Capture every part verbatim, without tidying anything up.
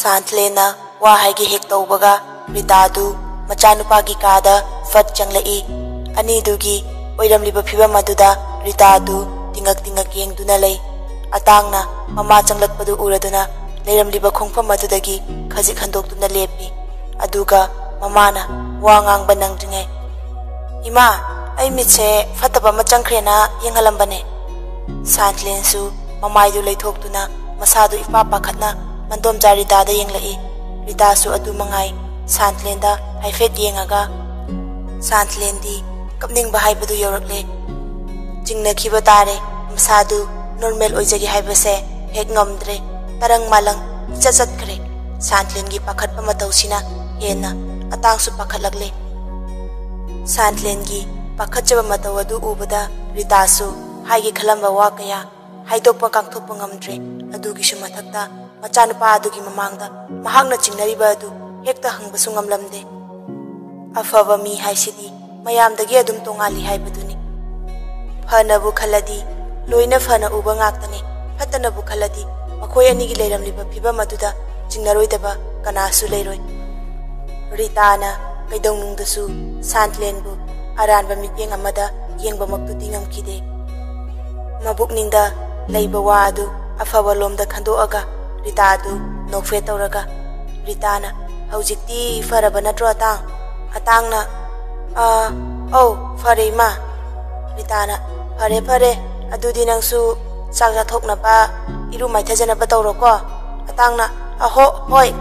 ꯁꯥꯟꯊꯂꯦꯟꯅ ꯋꯥ ꯍꯥꯏꯒꯦ ꯍꯦꯛ ꯇꯧꯕꯒ ꯔꯤꯇꯥꯗꯨ ꯃꯆꯥꯅꯨꯄꯥꯒꯤ ꯀꯥꯗ ꯐꯠ ꯆꯪꯂꯛꯏ꯫ ꯑꯅꯤꯗꯨꯒꯤ ꯑꯣꯏꯔꯝꯂꯤꯕ ꯐꯤꯕꯝ ꯑꯗꯨꯗ ꯔꯤꯇꯥꯗꯨ ꯇꯤꯡꯉꯛ ꯇꯤꯡꯉꯛ ꯌꯦꯡꯗꯨꯅ ꯂꯩ꯫ ꯑꯇꯥꯡꯅ ꯃꯃꯥ ꯆꯪꯂꯛꯄꯗꯨ ꯎꯔꯗꯨꯅ ꯂꯩꯔꯝꯂꯤꯕ ꯈꯣꯡꯐꯝ ꯑꯗꯨꯗꯒꯤ ꯈꯖꯤꯛ ꯍꯟꯗꯣꯛꯇꯨꯅ ꯂꯦꯞꯄꯤ꯫ ꯑꯗꯨꯒ ꯃꯃꯥꯅ ꯋꯥ ꯉꯥꯡꯕ ꯅꯪꯗ꯭ꯔꯤꯉꯩ, "ꯏꯃꯥ, ꯑꯩ ꯃꯤꯠꯁꯦ ꯐꯠꯇꯕ ꯑꯃ ꯆꯪꯈ꯭ꯔꯦꯅ ꯌꯦꯡꯍꯜꯂꯝꯕꯅꯦ"꯫ ꯁꯥꯟꯊꯂꯦꯟꯁꯨ ꯃꯃꯥꯏꯗꯨ ꯂꯩꯊꯣꯛꯇꯨꯅ ꯃꯁꯥꯗꯨ ꯏꯄꯥ ꯄꯥꯈꯠꯅ ꯃꯟꯗꯣꯝꯆꯥ ꯔꯤꯇꯥꯗ ꯌꯦꯡꯂꯛꯏ꯫ ꯔꯤꯇꯥꯁꯨ ꯑꯗꯨ ꯃꯉꯥꯏ ꯁꯥꯟꯊꯂꯦꯟꯗ ꯍꯥꯏꯐꯦꯠ ꯌꯦꯡꯉꯒ, ꯁꯥꯟꯊꯂꯦꯟꯗꯤ ꯀꯞꯅꯤꯡꯕ ꯍꯥꯏꯕꯗꯨ ꯌꯧꯔꯛꯂꯦ꯫ ꯆꯤꯡꯅꯈꯤꯕ ꯇꯥꯔꯦ꯫ ꯃꯁꯥꯗꯨ ꯅꯣꯔꯃꯦꯜ ꯑꯣꯏꯖꯒꯦ ꯍꯥꯏꯕꯁꯦ ꯍꯦꯛ ꯉꯝꯗ꯭ꯔꯦ꯫ ꯇꯔꯪ ꯃꯥꯂꯪ ꯏꯆꯠ ꯆꯠꯈ꯭ꯔꯦ꯫ ꯁꯥꯟꯊꯂꯦꯟꯒꯤ ꯄꯥꯈꯠꯄ ꯃꯇꯧꯁꯤꯅ ꯍꯦꯟꯅ ꯑꯇꯥꯡꯁꯨ ꯄꯥꯈꯠꯂꯛꯂꯦ꯫ ꯁꯥꯟꯊꯂꯦꯟꯒꯤ ꯄꯥꯈꯠꯆꯕ ꯃꯇꯧ ꯑꯗꯨ ꯎꯕꯗ ꯔꯤꯇꯥꯁꯨ ꯍꯥꯏꯒꯦ ꯈꯜꯂꯝꯕ ꯋꯥ ꯀꯌꯥ ꯍꯥꯏꯗꯣꯛꯄ ꯀꯥꯡꯊꯣꯛꯄ ꯉꯝꯗ꯭ꯔꯦ꯫ ꯑꯗꯨꯒꯤꯁꯨ ꯃꯊꯛꯇ ꯃꯆꯥꯅꯨꯄꯥ ꯑꯗꯨꯒꯤ ꯃꯃꯥꯡꯗ ꯃꯍꯥꯛꯅ ꯆꯤꯡꯅꯔꯤꯕ ꯑꯗꯨ ꯍꯦꯛꯇ ꯍꯪꯕꯁꯨ ꯉꯝꯂꯝꯗꯦ꯫ ꯑꯐꯕ ꯃꯤ ꯍꯥꯏꯁꯤꯗꯤ ꯃꯌꯥꯝꯗꯒꯤ ꯑꯗꯨꯝ ꯇꯣꯉꯥꯜꯂꯤ ꯍꯥꯏꯕꯗꯨꯅꯤ꯫ ꯐꯅꯕꯨ ꯈꯜꯂꯗꯤ ꯂꯣꯏꯅ ꯐꯅ ꯎꯕ ꯉꯥꯛꯇꯅꯤ꯫ ꯐꯠꯇꯅꯕꯨ ꯈꯜꯂꯗꯤ ꯃꯈꯣꯏ ꯑꯅꯤꯒꯤ ꯂꯩꯔꯝꯂꯤꯕ ꯐꯤꯕꯝ ꯑꯗꯨꯗ ꯆꯤꯡꯅꯔꯣꯏꯗꯕ ꯀꯅꯥꯁꯨ ꯂꯩꯔꯣꯏ꯫ ꯔꯤꯇꯥꯅ ꯀꯩꯗꯧꯅꯨꯡꯗꯁꯨ ꯁꯥꯟꯊꯂꯦꯟꯕꯨ ꯑꯔꯥꯟꯕ ꯃꯤꯠꯌꯦꯡ ꯑꯃꯗ ꯌꯦꯡꯕꯃꯛꯇꯨꯗꯤ ꯉꯝꯈꯤꯗꯦ꯫ ꯃꯕꯨꯛꯅꯤꯡꯗ ꯂꯩꯕ ꯋꯥ ꯑꯗꯨ ꯑꯐꯕ ꯂꯣꯝꯗ ꯈꯟꯗꯣꯛꯑꯒ ꯔꯤꯇꯥ ꯑꯗꯨ ꯅꯣꯛꯐꯦꯠ ꯇꯧꯔꯒ, ꯔꯤꯇꯥꯅ, "ꯍꯧꯖꯤꯛꯇꯤ ꯐꯔꯕ ꯅꯠꯇ꯭ꯔꯣ ꯑꯇꯥꯡ?" ꯑꯇꯥꯡꯅ, "ꯑꯥ, ꯑꯧ, ꯐꯔꯦ ꯏꯃꯥ"꯫ ꯔꯤꯇꯥꯅ, "ꯐꯔꯦ, ꯐꯔꯦ, ꯑꯗꯨꯗꯤ ꯅꯪꯁꯨ ꯆꯥꯛ ꯆꯥꯊꯣꯛꯅꯕ, ꯏꯔꯨ ꯃꯥꯏꯊꯖꯅꯕ ꯇꯧꯔꯣꯀꯣ"꯫ ꯑꯇꯥꯡꯅ, "ꯑꯍꯣ, ꯍꯣꯏ"꯫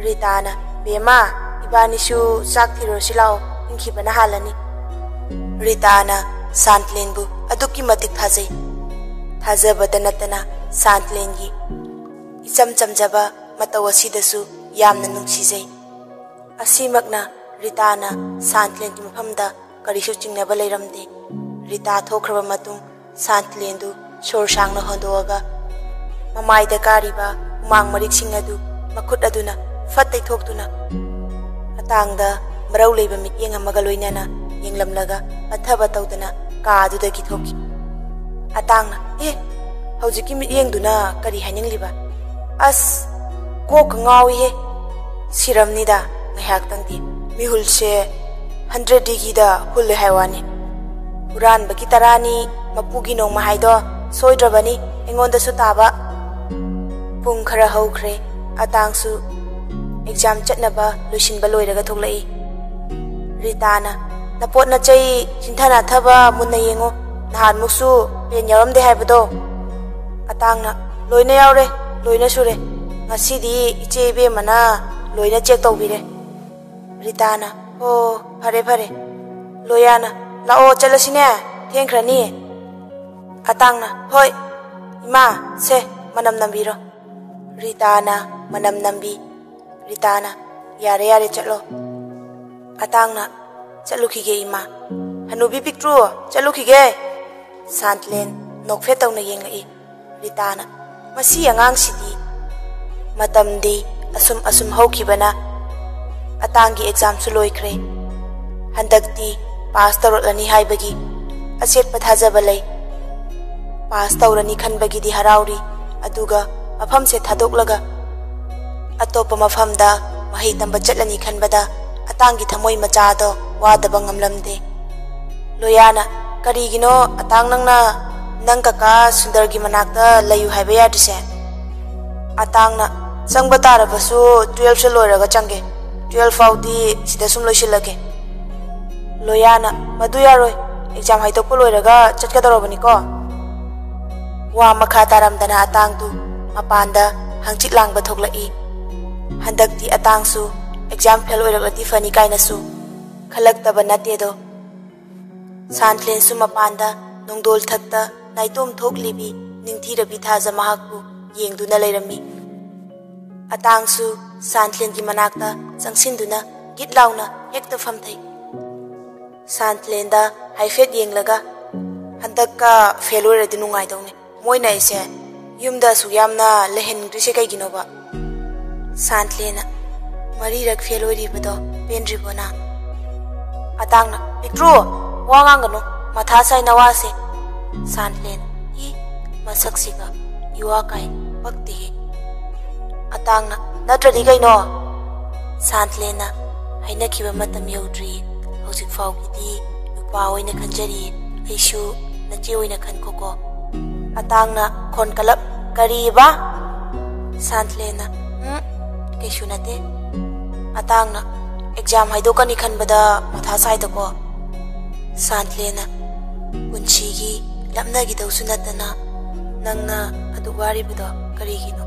ꯔꯤꯇꯥꯅ, "ꯕꯦꯝꯃ, ꯏꯕꯥꯅꯤꯁꯨ ꯆꯥꯛ ꯊꯤꯔꯨꯔꯁꯤ ꯂꯥꯛꯑꯣ, ꯏꯪꯈꯤꯕꯅ ꯍꯥꯜꯂꯅꯤ"꯫ ꯔꯤꯇꯥꯅ ꯁꯥꯟꯇꯂꯦꯟꯕꯨ ꯑꯗꯨꯛꯀꯤ ꯃꯇꯤꯛ ꯊꯥꯖꯩ꯫ ꯊꯥꯖꯕꯇ ꯅꯠꯇꯅ ꯁꯥꯟꯇꯂꯦꯟꯒꯤ ꯏꯆꯝ ꯆꯝꯖꯕ ꯃꯇꯧ ꯑꯁꯤꯗꯁꯨ ꯌꯥꯝꯅ ꯅꯨꯡꯁꯤꯖꯩ꯫ ꯑꯁꯤꯃꯛꯅ ꯔꯤꯇꯥꯅ ꯁꯥꯟꯇꯂꯦꯟꯒꯤ ꯃꯐꯝꯗ ꯀꯔꯤꯁꯨ ꯆꯤꯡꯅꯕ ꯂꯩꯔꯝꯗꯦ꯫ ꯔꯤꯇꯥ ꯊꯣꯛꯈ꯭ꯔꯕ ꯃꯇꯨꯡ ꯁꯥꯟꯇꯂꯦꯟꯗꯨ ꯁꯣꯔ ꯁꯥꯡꯅ ꯍꯣꯟꯗꯣꯛꯑꯒ ꯃꯃꯥꯏꯗ ꯀꯥꯔꯤꯕ ꯍꯨꯃꯥꯡ ꯃꯔꯤꯛꯁꯤꯡ ꯑꯗꯨ ꯃꯈꯨꯠ ꯑꯗꯨꯅ ꯐꯠ ꯇꯩꯊꯣꯛꯇꯨꯅ ꯑꯇꯥꯡꯗ ꯃꯔꯧ ꯂꯩꯕ ꯃꯤꯠꯌꯦꯡ ꯑꯃꯒ ꯂꯣꯏꯅꯅ ꯌꯦꯡꯂꯝꯂꯒ ꯄꯠꯊꯕ ꯇꯧꯗꯅ ꯀꯥꯗꯨꯗꯒꯤ ꯊꯣꯛꯈꯤ꯫ ꯑꯇꯥꯡꯅ, "ꯑꯦ, ꯍꯧꯖꯤꯛꯀꯤ ꯃꯤꯠꯌꯦꯡꯗꯨꯅ ꯀꯔꯤ ꯍꯥꯏꯅꯤꯡꯂꯤꯕ? ꯑꯁ, ꯀꯣꯛꯀ ꯉꯥꯎꯏꯍꯦ꯫ ꯁꯤꯔꯝꯅꯤꯗ ꯉꯥꯏꯍꯥꯛꯇꯪꯗꯤ꯫ ꯃꯤꯍꯨꯜꯁꯦ ꯍꯟꯗ꯭ꯔꯦꯠ ꯗꯤꯒ꯭ꯔꯤꯗ ꯍꯨꯜꯂꯦ ꯍꯥꯏ ꯋꯥꯅꯤ꯫ ꯍꯨꯔꯥꯟꯕꯒꯤ ꯇꯔꯥꯅꯤ, ꯃꯄꯨꯒꯤ ꯅꯣꯡꯃ ꯍꯥꯏꯗꯣ ꯁꯣꯏꯗ꯭ꯔꯕꯅꯤ ꯑꯩꯉꯣꯟꯗꯁꯨ ꯇꯥꯕ꯫" ꯄꯨꯡ ꯈꯔ ꯍꯧꯈ꯭ꯔꯦ꯫ ꯑꯇꯥꯡꯁꯨ ꯑꯦꯛꯖꯥꯝ ꯆꯠꯅꯕ ꯂꯣꯏꯁꯤꯟꯕ ꯂꯣꯏꯔꯒ ꯊꯣꯛꯂꯛꯏ꯫ ꯔꯤꯇꯥꯅ, "ꯅꯄꯣꯠ ꯅꯆꯩ ꯁꯤꯟꯊ ꯅꯥꯊꯕ ꯃꯨꯟꯅ ꯌꯦꯡꯉꯨ꯫ ꯅꯍꯥꯟꯃꯨꯛꯁꯨ ꯄꯦꯟ ꯌꯥꯎꯔꯝꯗꯦ ꯍꯥꯏꯕꯗꯣ?" ꯑꯇꯥꯡꯅ, "ꯂꯣꯏꯅ ꯌꯥꯎꯔꯦ, ꯂꯣꯏꯅ ꯁꯨꯔꯦ꯫ ꯉꯁꯤꯗꯤ ꯏꯆꯦ ꯏꯕꯦꯝꯃꯅ ꯂꯣꯏꯅ ꯆꯦꯛ ꯇꯧꯕꯤꯔꯦ꯫" ꯔꯤꯇꯥꯅ, "ꯑꯣ, ꯐꯔꯦ, ꯐꯔꯦ꯫" ꯂꯣꯌꯥꯅ, "ꯂꯥꯛꯑꯣ, ꯆꯠꯂꯁꯤꯅꯦ, ꯊꯦꯡꯈ꯭ꯔꯅꯤ꯫" ꯑꯇꯥꯡꯅ, "ꯍꯣꯏ, ꯏꯃꯥ, ꯁꯦ, ꯃꯅꯝ ꯅꯝꯕꯤꯔꯣ꯫" ꯔꯤꯇꯥꯅ ꯃꯅꯝ ꯅꯝꯕꯤ꯫ ꯔꯤꯇꯥꯅ, "ꯌꯥꯔꯦ, ꯌꯥꯔꯦ, ꯆꯠꯂꯣ꯫" ꯑꯇꯥꯡꯅ, "ꯆꯠꯂꯨꯈꯤꯒꯦ, ꯏꯃꯥ꯫" "ꯍꯅꯨꯕꯤ ꯄꯤꯛꯇ꯭ꯔꯨ, ꯆꯠꯂꯨꯈꯤꯒꯦ꯫" ꯁꯥꯟꯇꯂꯦꯟ ꯅꯣꯛꯐꯦꯠ ꯇꯧꯅ ꯌꯦꯡꯂꯛꯏ꯫ ꯔꯤꯇꯥꯅ, "ꯃꯁꯤ ꯑꯉꯥꯡꯁꯤꯗꯤ꯫" ꯃꯇꯝꯗꯤ ꯑꯁꯨꯝ ꯑꯁꯨꯝ ꯍꯧꯈꯤꯕꯅ ꯑꯇꯥꯡꯒꯤ ꯑꯦꯛꯖꯥꯝꯁꯨ ꯂꯣꯏꯈ꯭ꯔꯦ꯫ ꯍꯟꯗꯛꯇꯤ ꯄꯥꯁ ꯇꯧꯔꯛꯂꯅꯤ ꯍꯥꯏꯕꯒꯤ ꯑꯆꯦꯠꯄ ꯊꯥꯖꯕ ꯂꯩ꯫ ꯄꯥꯁ ꯇꯧꯔꯅꯤ ꯈꯟꯕꯒꯤꯗꯤ ꯍꯔꯥꯎꯔꯤ, ꯑꯗꯨꯒ ꯃꯐꯝꯁꯦ ꯊꯥꯗꯣꯛꯂꯒ ꯑꯇꯣꯞꯄ ꯃꯐꯝꯗ ꯃꯍꯩ ꯇꯝꯕ ꯆꯠꯂꯅꯤ ꯈꯟꯕꯗ ꯑꯇꯥꯡꯒꯤ ꯊꯃꯣꯏ ꯃꯆꯥꯗꯣ ꯋꯥꯗꯕ ꯉꯝꯂꯝꯗꯦ꯫ ꯂꯣꯌꯥꯅ, "ꯀꯔꯤꯒꯤꯅꯣ ꯑꯇꯥꯡ ꯅꯪꯅ ꯅꯪ ꯀꯀꯥ ꯁꯨꯟꯗꯔꯒꯤ ꯃꯅꯥꯛꯇ ꯂꯩꯌꯨ ꯍꯥꯏꯕ ꯌꯥꯗ꯭ꯔꯤꯁꯦ?" ꯑꯇꯥꯡꯅ, "ꯆꯪꯕ ꯇꯥꯔꯕꯁꯨ ꯇꯨꯌꯦꯜꯐꯁꯦ ꯂꯣꯏꯔꯒ ꯆꯪꯒꯦ꯫ ꯇꯨꯌꯦꯜꯐ ꯐꯥꯎꯗꯤ ꯁꯤꯗ ꯁꯨꯝ ꯂꯣꯏꯁꯤꯜꯂꯒꯦ꯫" ꯂꯣꯌꯥꯅ, "ꯃꯗꯨ ꯌꯥꯔꯣꯏ, ꯑꯦꯛꯖꯥꯝ ꯍꯥꯏꯗꯣꯛꯄ ꯂꯣꯏꯔꯒ ꯆꯠꯀꯗꯧꯔꯕꯅꯤꯀꯣ꯫" ꯋꯥ ꯃꯈꯥ ꯇꯥꯔꯝꯗꯅ ꯑꯇꯥꯡꯗꯨ ꯃꯄꯥꯟꯗ ꯍꯪꯆꯤꯠ ꯂꯥꯡꯕ ꯊꯣꯛꯂꯛꯏ꯫ ꯍꯟꯗꯛꯇꯤ ꯑꯇꯥꯡꯁꯨ ꯑꯦꯛꯖꯥꯝ ꯐꯦꯜ ꯑꯣꯏꯔꯛꯂꯗꯤ ꯐꯅꯤ ꯀꯥꯏꯅꯁꯨ ꯈꯜꯂꯛꯇꯕ ꯅꯠꯇꯦꯗꯣ꯫ ꯁꯥꯟꯊ꯭ꯂꯦꯟꯁꯨ ꯃꯄꯥꯟꯗ ꯅꯣꯡꯗꯣꯜ ꯊꯛꯇ ꯅꯥꯏꯇꯣꯝ ꯊꯣꯛꯂꯤꯕꯤ ꯅꯤꯡꯊꯤꯔꯕꯤ ꯊꯥꯖ ꯃꯍꯥꯛꯄꯨ ꯌꯦꯡꯗꯨꯅ ꯂꯩꯔꯝꯃꯤ꯫ ꯑꯇꯥꯡꯁꯨ ꯁꯥꯟꯊ꯭ꯂꯦꯟꯒꯤ ꯃꯅꯥꯛꯇ ꯆꯪꯁꯤꯟꯗꯨꯅ ꯒꯤꯠ ꯂꯥꯎꯅ ꯍꯦꯛꯇ ꯐꯝꯊꯩ꯫ ꯁꯥꯟꯊ꯭ꯂꯦꯟꯗ ꯍꯥꯏꯐꯦꯠ ꯌꯦꯡꯂꯒ, "ꯍꯟꯗꯛꯀ ꯐꯦꯜ ꯑꯣꯏꯔꯗꯤ ꯅꯨꯡꯉꯥꯏꯗꯧꯅꯤ꯫ ꯃꯣꯏꯅ ꯑꯩꯁꯦ ꯌꯨꯝꯗ ꯑꯁꯨꯛ ꯌꯥꯝꯅ ꯂꯩꯍꯟꯅꯤꯡꯗ꯭ꯔꯤꯁꯦ ꯀꯩꯒꯤꯅꯣꯕ?" ꯁꯥꯟꯊ꯭ꯂꯦꯟꯅ, "ꯃꯔꯤꯔꯛ ꯐꯦꯜ ꯑꯣꯏꯔꯤꯕꯗꯣ ꯄꯦꯟꯗ꯭ꯔꯤꯕꯣ ꯅꯪ?" ꯑꯇꯥꯡꯅ, "ꯄꯤꯛꯇ꯭ꯔꯨ, ꯋꯥ ꯉꯥꯡꯒꯅꯨ, ꯃꯊꯥ ꯁꯥꯏ ꯅꯋꯥꯁꯦ"꯫ ꯁꯥꯟꯊꯂꯦꯟ, "ꯏ, ꯃꯁꯛꯁꯤꯒ ꯏꯋꯥ ꯀꯥꯏ, ꯄꯛꯇꯦꯍꯦ"꯫ ꯑꯇꯥꯡꯅ, "ꯅꯠꯇ꯭ꯔꯗꯤ ꯀꯩꯅꯣ?" ꯁꯥꯟꯊꯂꯦꯟꯅ, "ꯍꯥꯏꯅꯈꯤꯕ ꯃꯇꯝ ꯌꯧꯗ꯭ꯔꯤ, ꯍꯧꯖꯤꯛ ꯐꯥꯎꯒꯤꯗꯤ ꯅꯨꯄꯥ ꯑꯣꯏꯅ ꯈꯟꯖꯔꯤ, ꯑꯩꯁꯨ ꯅꯆꯦ ꯑꯣꯏꯅ ꯈꯟꯈꯣꯀꯣ"꯫ ꯑꯇꯥꯡꯅ ꯈꯣꯟ ꯀꯜꯂꯞ, "ꯀꯔꯤꯕ?" ꯁꯥꯟꯊꯂꯦꯟꯅ, "ꯎꯝ, ꯀꯩꯁꯨ ꯅꯠꯇꯦ"꯫ ꯑꯇꯥꯡꯅ, "ꯑꯦꯛꯖꯥꯝ ꯍꯥꯏꯗꯣꯛꯀꯅꯤ ꯈꯟꯕꯗ ꯃꯊꯥ ꯁꯥꯏꯗꯀꯣ"꯫ ꯁꯥꯟꯊꯂꯦꯟꯅ, "ꯄꯨꯟꯁꯤꯒꯤ ꯂꯞꯅꯈꯤꯗꯧꯁꯨ ꯅꯠꯇꯅ ꯅꯪꯅ ꯑꯗꯨꯛ ꯋꯥꯔꯤꯕꯗꯣ ꯀꯔꯤꯒꯤꯅꯣ?"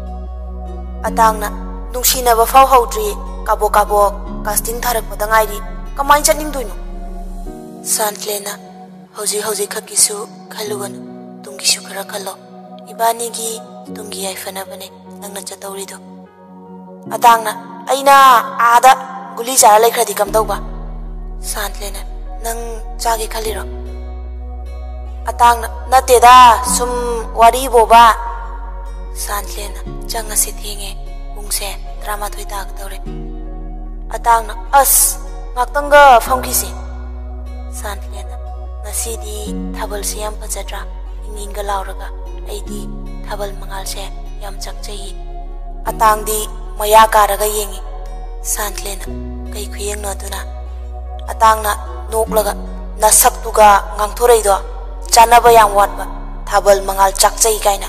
ꯑꯇꯥꯡꯅ, "ꯅꯨꯡꯁꯤꯅꯕ ꯐꯥꯎ ꯍꯧꯗ꯭ꯔꯤ, ꯀꯥꯕꯣꯛ ꯀꯥꯕꯣꯛ ꯀꯥꯁꯇꯤꯡ ꯊꯥꯔꯛꯄꯗ ꯉꯥꯏꯔꯤ, ꯀꯃꯥꯏꯅ ꯆꯠꯅꯤꯡꯗꯣꯏꯅꯣ?" ꯁꯥꯟꯊꯂꯦꯟꯅ, "ꯍꯧꯖꯤꯛ ꯍꯧꯖꯤꯛ ꯈꯛꯀꯤꯁꯨ ꯈꯜꯂꯨꯒꯅꯨ, ꯇꯨꯡꯒꯤꯁꯨ ꯈꯔ ꯈꯜꯂꯣ꯫ ꯏꯕꯥꯅꯤꯒꯤ ꯇꯨꯡꯒꯤ ꯌꯥꯏꯐꯅꯕꯅꯦ ꯅꯪꯅ ꯆꯠꯇꯧꯔꯤꯗꯣ"꯫ ꯑꯇꯥꯡꯅ, "ꯑꯩꯅ ꯑꯥꯗ ꯒꯨꯂꯤ ꯆꯥꯔ ꯂꯩꯈ꯭ꯔꯗꯤ ꯀꯝꯗꯧꯕ?" ꯁꯥꯟꯊꯂꯦꯟꯅ, "ꯅꯪ ꯆꯥꯒꯦ ꯈꯜꯂꯤꯔꯣ?" ꯑꯇꯥꯡꯅ, "ꯅꯠꯇꯦꯗ, ꯁꯨꯝ ꯋꯥꯔꯤꯕꯣꯕ"꯫ ꯁꯥꯟꯊꯂꯦꯟꯅ, "ꯆꯪꯉꯁꯦ, ꯊꯦꯡꯉꯦ, ꯄꯨꯡꯁꯦ ꯇꯔꯥꯃꯥꯊꯣꯏ ꯇꯥꯒꯗꯧꯔꯦ"꯫ ꯑꯇꯥꯡꯅ, "ꯑꯁ, ꯉꯥꯛꯇꯪꯒ ꯐꯝꯈꯤꯁꯦ"꯫ ꯁꯥꯟꯊꯂꯦꯟꯅ, "ꯉꯁꯤꯗꯤ ꯊꯥꯕꯜꯁꯦ ꯌꯥꯝ ꯐꯖꯗ꯭ꯔꯥ? ꯏꯪ ꯏꯪꯒ ꯂꯥꯎꯔꯒ꯫ ꯑꯩꯗꯤ ꯊꯥꯕꯜ ꯃꯉꯥꯜꯁꯦ ꯌꯥꯝ ꯆꯥꯛꯆꯩꯌꯦ"꯫ ꯑꯇꯥꯡꯗꯤ ꯃꯌꯥ ꯀꯥꯔꯒ ꯌꯦꯡꯉꯤ꯫ ꯁꯥꯟꯊꯂꯦꯟꯅ, "ꯀꯩ ꯈꯨꯌꯦꯡꯅꯣ ꯑꯗꯨꯅ?" ꯑꯇꯥꯡꯅ ꯅꯣꯛꯂꯒ, "ꯅꯁꯛꯇꯨꯒ ꯉꯥꯡꯊꯣꯔꯛꯏꯗꯣ ꯆꯥꯟꯅꯕ ꯌꯥꯝ ꯋꯥꯠꯄ, ꯊꯥꯕꯜ ꯃꯉꯥꯜ ꯆꯥꯛꯆꯩ ꯀꯥꯏꯅ"꯫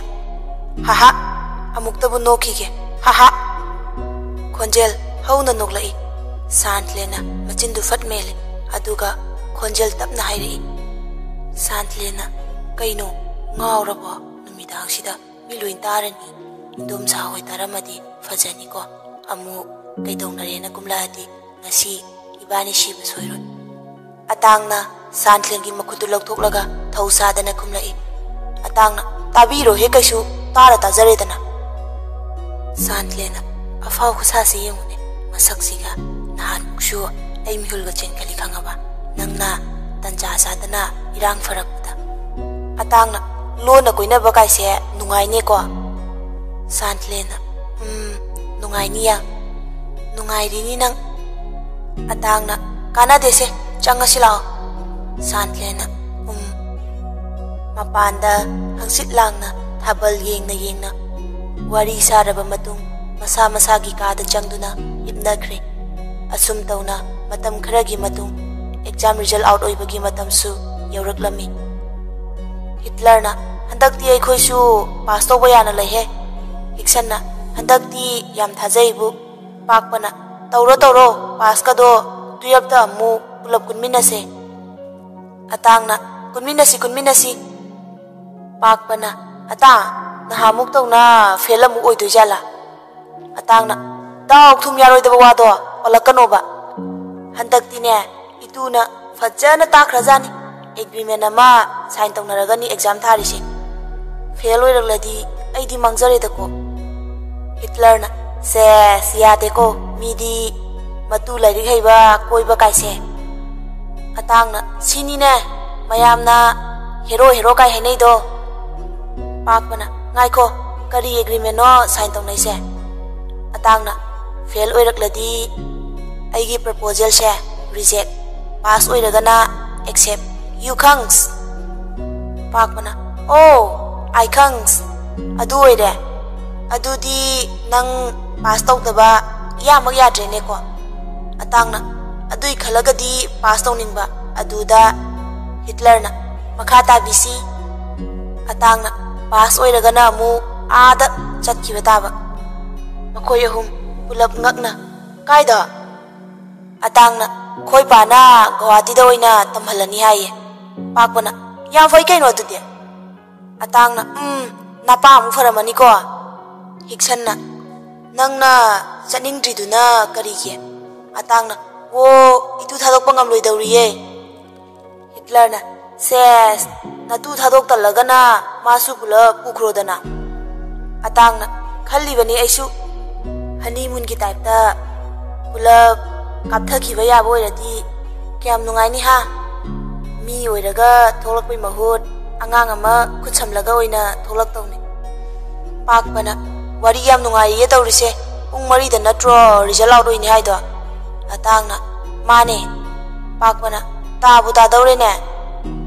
"ꯍꯥꯍꯥ, ꯑꯃꯨꯛꯇꯕꯨ ꯅꯣꯛꯈꯤꯒꯦ, ꯍꯥꯍꯥ"꯫ ꯈꯣꯟꯖꯦꯜ ꯍꯧꯅ ꯅꯣꯛꯂꯛꯏ꯫ ꯁꯥꯟꯊꯂꯦꯟꯅ ꯃꯆꯤꯟꯗꯨ ꯐꯠ ꯃꯦꯜꯂꯤ, ꯑꯗꯨꯒ ꯈꯣꯟꯖꯦꯜ ꯇꯞꯅ ꯍꯥꯏꯔꯛꯏ꯫ ꯁꯥꯟꯊꯂꯦꯟꯅ, "ꯀꯩꯅꯣ, ꯉꯥꯎꯔꯕꯣ? ꯅꯨꯃꯤꯗꯥꯡꯁꯤꯗ ꯃꯤ ꯂꯣꯏ ꯇꯥꯔꯅꯤ꯫ ꯏꯟꯗꯣꯝꯆꯥ ꯍꯣꯏ ꯇꯥꯔꯝꯃꯗꯤ ꯐꯖꯅꯤꯀꯣ꯫ ꯑꯃꯨꯛ ꯀꯩꯗꯧꯅꯔꯦꯅ ꯀꯨꯝꯂꯛꯑꯗꯤ ꯉꯁꯤ ꯏꯕꯥꯅꯤ ꯁꯤꯕ ꯁꯣꯏꯔꯣꯏ"꯫ ꯑꯇꯥꯡꯅ ꯁꯥꯟꯊꯂꯦꯟꯒꯤ ꯃꯈꯨꯠꯇꯨ ꯂꯧꯊꯣꯛꯂꯒ ꯊꯧ ꯁꯥꯗꯅ ꯈꯨꯝꯂꯛꯏ꯫ ꯑꯇꯥꯡꯅ, "ꯇꯥꯕꯤꯔꯣꯍꯦ, ꯀꯩꯁꯨ ꯇꯥꯔ ꯇꯥꯖꯔꯦꯗꯅ"꯫ ꯁꯥꯟꯊꯂꯦꯟꯅ, "ꯑꯐꯥꯎ ꯈꯨꯁꯥꯁꯤ ꯌꯦꯡꯉꯨꯅꯦ, ꯃꯁꯛꯁꯤꯒ꯫ ꯅꯍꯥꯟꯃꯨꯛꯁꯨ ꯑꯩ ꯃꯤꯍꯨꯜꯒ ꯆꯦꯟꯈꯠꯂꯤ ꯈꯪꯉꯕ, ꯅꯪꯅ ꯇꯟꯖꯥ ꯆꯥꯗꯅ ꯏꯔꯥꯡ ꯐꯔꯛꯄꯗ"꯫ ꯑꯇꯥꯡꯅ, "ꯂꯣꯟꯅ ꯀꯣꯏꯅꯕ ꯀꯥꯏꯁꯦ ꯅꯨꯡꯉꯥꯏꯅꯦꯀꯣ"꯫ ꯁꯥꯟꯊꯂꯦꯟꯅ, "ꯎꯝ, ꯅꯨꯡꯉꯥꯏꯅꯤ ꯌꯥꯝ"꯫ "ꯅꯨꯡꯉꯥꯏꯔꯤꯅꯤ ꯅꯪ"꯫ ꯑꯇꯥꯡꯅ, "ꯀꯥꯟꯅꯗꯦꯁꯦ, "ꯆꯪꯉꯁꯤ ꯂꯥꯛꯑꯣ", ꯁꯥꯟꯇ꯭ꯂꯦꯅ꯫ ꯎꯝ꯫ ꯃꯄꯥꯟꯗ ꯍꯪꯆꯤꯠ ꯂꯥꯡꯅ ꯊꯥꯕꯜ ꯌꯦꯡꯅ ꯌꯦꯡꯅ ꯋꯥꯔꯤ ꯁꯥꯔꯕ ꯃꯇꯨꯡ ꯃꯁꯥ ꯃꯁꯥꯒꯤ ꯀꯥꯗ ꯆꯪꯗꯨꯅ ꯍꯤꯞꯅꯈ꯭ꯔꯦ꯫ ꯑꯁꯨꯝ ꯇꯧꯅ ꯃꯇꯝ ꯈꯔꯒꯤ ꯃꯇꯨꯡ exam result out ꯑꯣꯏꯕꯒꯤ ꯃꯇꯝꯁꯨ ꯌꯧꯔꯛꯂꯝꯃꯤ꯫ ꯍꯤꯠꯂꯔꯅ, "ꯍꯟꯗꯛꯇꯤ ꯑꯩꯈꯣꯏꯁꯨ ꯄꯥꯁ ꯇꯧꯕ ꯌꯥꯅ ꯂꯩꯍꯦ"꯫ ꯍꯤꯛꯁꯟꯅ, "ꯍꯟꯗꯛꯇꯤ ꯌꯥꯝ ꯊꯥꯖꯩꯕꯨ"꯫ ꯄꯥꯛꯄꯅ, "ꯇꯧꯔꯣ ꯇꯧꯔꯣ, ꯄꯥꯁꯀꯗꯣ ꯇꯨꯌꯦꯜꯞꯇ ꯑꯃꯨꯛ ꯄꯨꯂꯞ ꯀꯨꯟꯃꯤꯟꯅꯁꯦ"꯫ ꯑꯇꯥꯡꯅ, "ꯀꯨꯟꯃꯤꯟꯅꯁꯤ, ꯀꯨꯟꯃꯤꯟꯅꯁꯤ"꯫ ꯄꯥꯛꯄꯅ, "ꯑꯇꯥ, ꯅꯍꯥꯟꯃꯨꯛ ꯇꯧꯅ ꯐꯦꯜ ꯑꯃꯨꯛ ꯑꯣꯏꯗꯣꯏꯖꯥꯠꯂꯥ?" ꯑꯇꯥꯡꯅ, "ꯗꯥꯎ ꯊꯨꯝ ꯌꯥꯔꯣꯏꯗꯕ ꯋꯥꯗꯣ ꯄꯜꯂꯛꯀꯅꯣꯕ꯫ ꯍꯟꯗꯛꯇꯤꯅꯦ, ꯏꯇꯨꯅ ꯐꯖꯅ ꯇꯥꯛꯈ꯭ꯔꯖꯥꯠꯅꯤ꯫ ꯑꯦꯒ꯭ꯔꯤꯃꯦꯟ ꯑꯃ ꯁꯥꯏꯟ ꯇꯧꯅꯔꯒꯅꯤ ꯑꯦꯛꯖꯥꯝ ꯊꯥꯔꯤꯁꯦ꯫ ꯐꯦꯜ ꯑꯣꯏꯔꯛꯂꯗꯤ ꯑꯩꯗꯤ ꯃꯥꯡꯖꯔꯦꯗꯀꯣ"꯫ ꯍꯤꯠꯂꯔꯅ, "ꯁꯦꯁ, ꯌꯥꯗꯦꯀꯣ, ꯃꯤꯗꯤ ꯃꯇꯨ ꯂꯥꯏꯔꯤꯛ ꯍꯩꯕ ꯀꯣꯏꯕ ꯀꯥꯏꯁꯦ"꯫ ꯑꯇꯥꯡꯅ, "ꯁꯤꯅꯤꯅꯦ ꯃꯌꯥꯝꯅ ꯍꯦꯔꯣ ꯍꯦꯔꯣ ꯀꯥꯏ ꯍꯥꯏꯅꯩꯗꯣ"꯫ ꯄꯥꯛꯄꯅ, "ꯉꯥꯏꯈꯣ, ꯀꯔꯤ ꯑꯦꯒ꯭ꯔꯤꯃꯦꯟꯅꯣ ꯁꯥꯏꯟ ꯇꯧꯅꯩꯁꯦ?" ꯑꯇꯥꯡꯅ, "ꯐꯦꯜ ꯑꯣꯏꯔꯛꯂꯗꯤ ꯑꯩꯒꯤ ꯄ꯭ꯔꯄꯣꯖꯦꯜꯁꯦ ꯔꯤꯖꯦꯛ, ꯄꯥꯁ ꯑꯣꯏꯔꯒꯅ ꯑꯦꯛꯁꯦꯞ꯫ ꯌꯨ ꯈꯪꯁ?" ꯄꯥꯛꯄꯅ, "ꯑꯣ, ꯑꯥꯏ ꯈꯪꯁ꯫ ꯑꯗꯨ ꯑꯣꯏꯔꯦ꯫ ꯑꯗꯨꯗꯤ ꯅꯪ ꯄꯥꯁ ꯇꯧꯗꯕ ꯏꯌꯥꯃꯛ ꯌꯥꯗ꯭ꯔꯦꯅꯦꯀꯣ"꯫ ꯑꯇꯥꯡꯅ, "ꯑꯗꯨꯏ ꯈꯜꯂꯒꯗꯤ ꯄꯥꯁ ꯇꯧꯅꯤꯡꯕ"꯫ ꯑꯗꯨꯗ ꯍꯤꯠꯂꯔꯅ, "ꯃꯈꯥ ꯇꯥꯕꯤꯁꯤ"꯫ ꯑꯇꯥꯡꯅ, "ꯄꯥꯁ ꯑꯣꯏꯔꯒꯅ ꯑꯃꯨꯛ ꯑꯥꯗ ꯆꯠꯈꯤꯕ ꯇꯥꯕ"꯫ ꯃꯈꯣꯏ ꯑꯍꯨꯝ ꯄꯨꯂꯞ ꯉꯛꯅ, "ꯀꯥꯏꯗ?" ꯑꯇꯥꯡꯅ, "ꯈꯣꯏ ꯄꯥꯅ ꯒꯧꯍꯥꯇꯤꯗ ꯑꯣꯏꯅ ꯇꯝꯍꯜꯂꯅꯤ ꯍꯥꯏꯌꯦ"꯫ ꯄꯥꯛꯄꯅ, "ꯌꯥꯝ ꯐꯩ ꯀꯩꯅꯣ ꯑꯗꯨꯗꯤ"꯫ ꯑꯇꯥꯡꯅ, "ꯎꯝ, ꯅꯄꯥ ꯑꯃꯨꯛ ꯐꯔꯝꯃꯅꯤꯀꯣ"꯫ ꯍꯤꯛꯁꯟꯅ, "ꯅꯪꯅ ꯆꯠꯅꯤꯡꯗ꯭ꯔꯤꯗꯨꯅ ꯀꯔꯤꯒꯤ?" ꯑꯇꯥꯡꯅ, "ꯑꯣ, ꯏꯇꯨ ꯊꯥꯗꯣꯛꯄ ꯉꯝꯂꯣꯏꯗꯧꯔꯤꯌꯦ"꯫ ꯍꯤꯠꯂꯔꯅ, "ꯁꯦꯁ, ꯅꯇꯨ ꯊꯥꯗꯣꯛꯇꯜꯂꯒꯅ ꯃꯥꯁꯨ ꯄꯨꯂꯞ ꯄꯨꯈ꯭ꯔꯣꯗꯅ"꯫ ꯑꯇꯥꯡꯅ, "ꯈꯜꯂꯤꯕꯅꯤ ꯑꯩꯁꯨ꯫ ꯍꯅꯤꯃꯨꯟꯒꯤ ꯇꯥꯏꯞꯇ ꯄꯨꯂꯞ ꯀꯥꯞꯊꯈꯤꯕ ꯌꯥꯕ ꯑꯣꯏꯔꯗꯤ ꯀꯌꯥꯝ ꯅꯨꯡꯉꯥꯏꯅꯤ ꯍꯥ? ꯃꯤ ꯑꯣꯏꯔꯒ ꯊꯣꯛꯂꯛꯄꯩ ꯃꯍꯨꯠ ꯑꯉꯥꯡ ꯑꯃ ꯈꯨꯠ ꯁꯝꯂꯒ ꯑꯣꯏꯅ ꯊꯣꯛꯂꯛꯇꯧꯅꯤ"꯫ ꯄꯥꯛꯄꯅ, "ꯋꯥꯔꯤ ꯌꯥꯝ ꯅꯨꯡꯉꯥꯏꯔꯤꯌꯦ ꯇꯧꯔꯤꯁꯦ꯫ ꯄꯨꯡ ꯃꯔꯤꯗ ꯅꯠꯇ꯭ꯔꯣ ꯔꯤꯖꯜ ꯑꯥꯎꯠ ꯑꯣꯏꯅꯤ ꯍꯥꯏꯗꯣ?" ꯑꯇꯥꯡꯅ, "ꯃꯥꯅꯦ"꯫ ꯄꯥꯛꯄꯅ, "ꯇꯥꯕꯨ ꯇꯥꯗꯧꯔꯦꯅꯦ"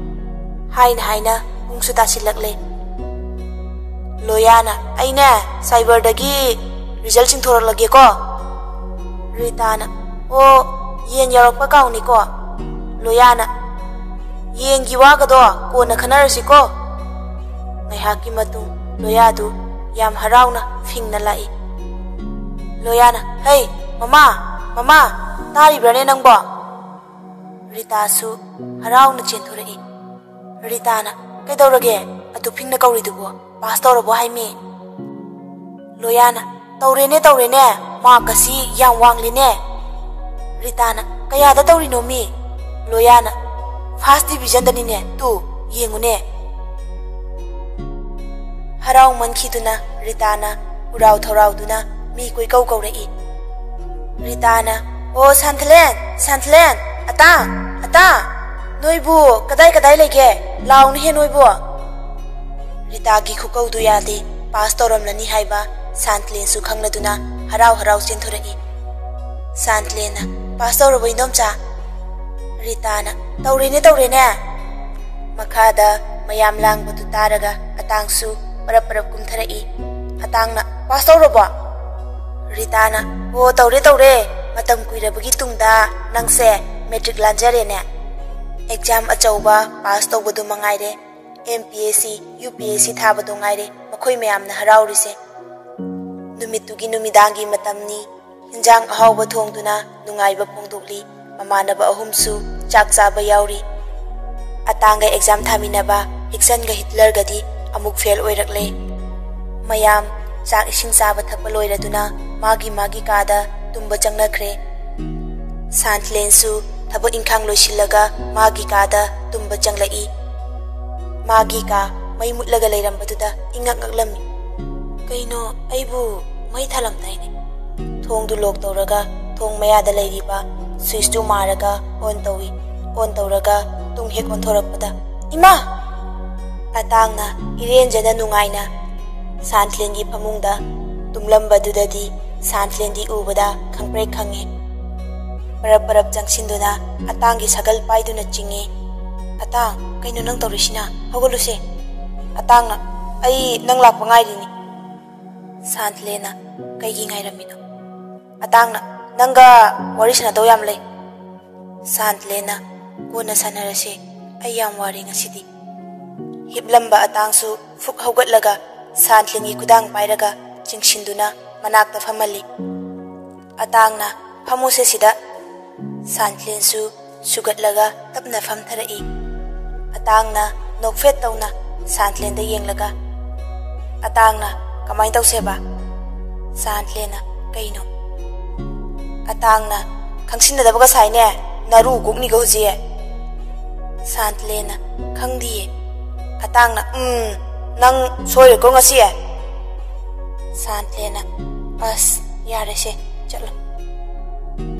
ꯍꯥꯏꯅ ꯍꯥꯏꯅ ꯄꯨꯡꯁꯨ ꯇꯥꯁꯤꯜꯂꯛꯂꯦ꯫ ꯂꯣꯌꯥꯅ, "ꯑꯩꯅꯦ ꯁꯥꯏꯕꯔꯗꯒꯤ ꯔꯤꯖꯜ ꯆꯤꯡꯊꯣꯔꯛꯂꯒꯦꯀꯣ"꯫ ꯔꯤꯇꯥꯅ, "ꯑꯣ, ꯌꯦꯟ ꯌꯧꯔꯛꯄ ꯀꯥꯎꯅꯤꯀꯣ"꯫ ꯂꯣꯌꯥꯅ, "ꯌꯦꯟꯒꯤ ꯋꯥꯒꯗꯣ ꯀꯣꯟꯅ ꯈꯟꯅꯔꯁꯤꯀꯣ"꯫ ꯉꯥꯏꯍꯥꯛꯀꯤ ꯃꯇꯨꯡ ꯂꯣꯌꯥꯗꯨ ꯌꯥꯝ ꯍꯔꯥꯎꯅ ꯐꯤꯡꯅ ꯂꯥꯛꯏ꯫ ꯂꯣꯌꯥꯅ, "ꯍꯩ, ꯃꯃꯥ, ꯃꯃꯥ, ꯇꯥꯔꯤꯕ꯭ꯔꯥꯅꯦ ꯅꯪꯕꯣ?" ꯔꯤꯇꯥꯁꯨ ꯍꯔꯥꯎꯅ ꯆꯦꯟꯊꯣꯔꯛꯏ꯫ ꯔꯤꯇꯥꯅ, "ꯀꯩꯗꯧꯔꯒꯦ? ꯑꯗꯨ ꯐꯤꯡꯅ ꯀꯧꯔꯤꯗꯨꯕꯣ? ꯄꯥꯁ ꯇꯧꯔꯕꯣ ꯍꯥꯏꯃꯤ?" ꯂꯣꯌꯥꯅ, "ꯇꯧꯔꯦꯅꯦ, ꯇꯧꯔꯦꯅꯦ, ꯃꯥꯔꯛ ꯑꯁꯤ ꯌꯥꯝ ꯋꯥꯡꯂꯤꯅꯦ"꯫ ꯔꯤꯇꯥꯅ, "ꯀꯌꯥꯗ ꯇꯧꯔꯤꯅꯣ ꯃꯤ?" ꯂꯣꯌꯥꯅ, "ꯐꯥꯔꯁ ꯗꯤꯕꯤꯖꯟꯗꯅꯤꯅꯦ, ꯇꯨ, ꯌꯦꯡꯉꯨꯅꯦ"꯫ ꯍꯔꯥꯎꯃꯟꯈꯤꯗꯨꯅ ꯔꯤꯇꯥꯅ ꯎꯔꯥꯎ ꯊꯧꯔꯥꯎꯗꯨꯅ ꯃꯤ ꯀꯣꯏꯀꯧ ꯀꯧꯔꯛꯏ꯫ ꯔꯤꯇꯥꯅ, "ꯑꯣ, ꯁꯥꯟꯊꯂꯦꯟ, ꯁꯥꯟꯊꯂꯦꯟ, ꯑꯇꯥ, ꯑꯇꯥ, ꯅꯣꯏꯕꯨ ꯀꯗꯥꯏ ꯀꯗꯥꯏ ꯂꯩꯒꯦ? ꯂꯥꯎꯅꯦꯍꯦ ꯅꯣꯏꯕꯨ!" ꯔꯤꯇꯥꯒꯤ ꯈꯨꯀꯧꯗꯨ ꯌꯥꯗꯦ, ꯄꯥꯁ ꯇꯧꯔꯝꯂꯅꯤ ꯍꯥꯏꯕ ꯁꯥꯟꯊꯂꯦꯟꯁꯨ ꯈꯪꯂꯗꯨꯅ ꯍꯔꯥꯎ ꯍꯔꯥꯎ ꯆꯦꯟꯊꯣꯔꯛꯏ꯫ ꯁꯥꯟꯊꯂꯦꯟꯅ, "ꯄꯥꯁ ꯇꯧꯔꯕꯣ ꯏꯟꯗꯣꯝꯆꯥ?" ꯔꯤꯇꯥꯅ, "ꯇꯧꯔꯦꯅꯦ, ꯇꯧꯔꯦꯅꯦ!" ꯃꯈꯥꯗ ꯃꯌꯥꯝ ꯂꯥꯡꯕꯗꯨ ꯇꯥꯔꯒ ꯑꯇꯥꯡꯁꯨ ꯄꯔꯞ ꯄꯔꯞ ꯀꯨꯝꯊꯔꯛꯏ꯫ ꯑꯇꯥꯡꯅ, "ꯄꯥꯁ ꯇꯧꯔꯕꯣ?" ꯔꯤꯇꯥꯅ, "ꯑꯣ, ꯇꯧꯔꯦ, ꯇꯧꯔꯦ꯫ ꯃꯇꯝ ꯀꯨꯏꯔꯕꯒꯤ ꯇꯨꯡꯗ ꯅꯪꯁꯦ ꯃꯦꯇ꯭ꯔꯤꯛ ꯂꯥꯟꯖꯔꯦꯅꯦ꯫ ꯑꯦꯛꯖꯥꯝ ꯑꯆꯧꯕ ꯄꯥꯁ ꯇꯧꯕꯗꯨ ꯃꯉꯥꯏꯔꯦ꯫ M P S C, U P S C ꯊꯥꯕꯗꯨ ꯉꯥꯏꯔꯦ ꯃꯈꯣꯏ ꯃꯌꯥꯝꯅ ꯍꯔꯥꯎꯔꯤꯁꯦ"꯫ ꯅꯨꯃꯤꯠꯇꯨꯒꯤ ꯅꯨꯃꯤꯗꯥꯡꯒꯤ ꯃꯇꯝꯅꯤ꯫ ꯍꯤꯟꯖꯥꯡ ꯑꯍꯥꯎꯕ ꯊꯣꯡꯗꯨꯅ ꯅꯨꯡꯉꯥꯏꯕ ꯐꯣꯡꯗꯣꯛꯂꯤ꯫ ꯃꯃꯥꯟꯅꯕ ꯑꯍꯨꯝꯁꯨ ꯆꯥꯛ ꯆꯥꯕ ꯌꯥꯎꯔꯤ꯫ ꯑꯇꯥꯡꯒ ꯑꯦꯛꯖꯥꯝ ꯊꯥꯃꯤꯟꯅꯕ ꯍꯤꯛꯁꯟꯒ ꯍꯤꯠꯂꯔꯒꯗꯤ ꯑꯃꯨꯛ ꯐꯦꯜ ꯑꯣꯏꯔꯛꯂꯦ꯫ ꯃꯌꯥꯝ ꯆꯥꯛ ꯏꯁꯤꯡ ꯆꯥꯕ ꯊꯛꯄ ꯂꯣꯏꯔꯗꯨꯅ ꯃꯥꯒꯤ ꯃꯥꯒꯤ ꯀꯥꯗ ꯇꯨꯝꯕ ꯆꯪꯅꯈ꯭ꯔꯦ꯫ ꯁꯥꯟꯊꯂꯦꯟꯁꯨ ꯊꯕꯛ ꯏꯪꯈꯥꯡ ꯂꯣꯏꯁꯤꯜꯂꯒ ꯃꯥꯒꯤ ꯀꯥꯗ ꯇꯨꯝꯕ ꯆꯪꯂꯛꯏ꯫ ꯃꯥꯒꯤ ꯀꯥ ꯃꯩ ꯃꯨꯠꯂꯒ ꯂꯩꯔꯝꯕꯗꯨꯗ ꯏꯉꯛ ꯉꯛꯂꯝꯃꯤ꯫ "ꯀꯩꯅꯣ, ꯑꯩꯕꯨ ꯃꯩ ꯊꯥꯂꯝꯗꯥꯏꯅꯦ?" ꯊꯣꯡꯗꯨ ꯂꯣꯛ ꯇꯧꯔꯒ ꯊꯣꯡ ꯃꯌꯥꯗ ꯂꯩꯔꯤꯕ ꯁ꯭ꯋꯤꯆꯇꯨ ꯃꯥꯔꯒ ꯑꯣꯟ ꯇꯧꯏ꯫ ꯑꯣꯟ ꯇꯧꯔꯒ ꯇꯨꯡ ꯍꯦꯛ ꯑꯣꯟꯊꯣꯔꯛꯄꯗ, "ꯏꯃꯥ!" ꯑꯇꯥꯡꯅ ꯏꯔꯦꯟꯖꯅ ꯅꯨꯡꯉꯥꯏꯅ ꯁꯥꯟꯊꯂꯦꯟꯒꯤ ꯐꯃꯨꯡꯗ ꯇꯨꯝꯂꯝꯕꯗꯨꯗꯗꯤ ꯁꯥꯟꯊꯂꯦꯟꯗꯤ ꯎꯕꯗ ꯈꯪꯄ꯭ꯔꯦꯛ ꯈꯪꯉꯦ꯫ ꯄꯔꯞ ꯄꯔꯞ ꯆꯪꯁꯤꯟꯗꯨꯅ ꯑꯇꯥꯡꯒꯤ ꯁꯒꯜ ꯄꯥꯏꯗꯨꯅ ꯆꯤꯡꯏ꯫ "ꯑꯇꯥꯡ, ꯀꯩꯅꯣ ꯅꯪ ꯇꯧꯔꯤꯁꯤꯅ? ꯍꯧꯒꯠꯂꯨꯁꯦ!" ꯑꯇꯥꯡꯅ, "ꯑꯩ ꯅꯪ ꯂꯥꯛꯄ ꯉꯥꯏꯔꯤꯅꯤ꯫" ꯁꯥꯟꯇꯂꯦꯅ, "ꯀꯩꯒꯤ ꯉꯥꯏꯔꯝꯃꯤꯅꯣ?" ꯑꯇꯥꯡꯅ, "ꯅꯪꯒ ꯋꯥꯔꯤ ꯁꯥꯟꯅꯗꯧ ꯌꯥꯝ ꯂꯩ꯫" ꯁꯥꯟꯇꯂꯦꯅ, "ꯀꯣꯟꯅ ꯁꯥꯟꯅꯔꯁꯦ, ꯑꯩ ꯌꯥꯝ ꯋꯥꯔꯦ ꯉꯁꯤꯗꯤ꯫" ꯍꯤꯞꯂꯝꯕ ꯑꯇꯥꯡꯁꯨ ꯐꯨꯛ ꯍꯧꯒꯠꯂꯒ ꯁꯥꯟꯇꯂꯦꯟꯒꯤ ꯈꯨꯗꯥꯡ ꯄꯥꯏꯔꯒ ꯆꯤꯡꯁꯤꯟꯗꯨꯅ ꯃꯅꯥꯛꯇ ꯐꯝꯍꯜꯂꯤ꯫ ꯑꯇꯥꯡꯅ, "ꯐꯝꯃꯨꯁꯦ ꯁꯤꯗ꯫" ꯁꯥꯟꯇꯂꯦꯟꯁꯨ ꯁꯨꯒꯠꯂꯒ ꯇꯞꯅ ꯐꯝꯊꯔꯛꯏ꯫ ꯑꯇꯥꯡꯅ ꯅꯣꯛꯐꯦꯠ ꯇꯧꯅ ꯁꯥꯟꯇꯂꯦꯟꯗ ꯌꯦꯡꯂꯒ, "ꯑꯇꯥꯡꯅ, ꯀꯃꯥꯏꯅ ꯇꯧꯁꯦꯕ?" ꯁꯥꯟꯇꯂꯦꯟꯅ, "ꯀꯩꯅꯣ?" ꯑꯇꯥꯡꯅ, "ꯈꯪꯁꯤꯟꯅꯗꯕꯒ ꯁꯥꯏꯅꯦ, ꯅꯔꯨ ꯀꯣꯛꯅꯤꯒ ꯍꯧꯖꯤꯛ꯫" ꯁꯥꯟꯇꯂꯦꯟꯅ, "ꯈꯪꯗꯤꯌꯦ꯫" ꯑꯇꯥꯡꯅ, "ꯎꯝ, ꯅꯪ ꯁꯣꯏꯔꯦꯀꯣ ꯉꯁꯤ꯫" ꯁꯥꯟꯇꯂꯦꯟꯅ, "ꯑꯁ, ꯌꯥꯔꯦꯁꯦ, ꯆꯠꯂꯣ꯫"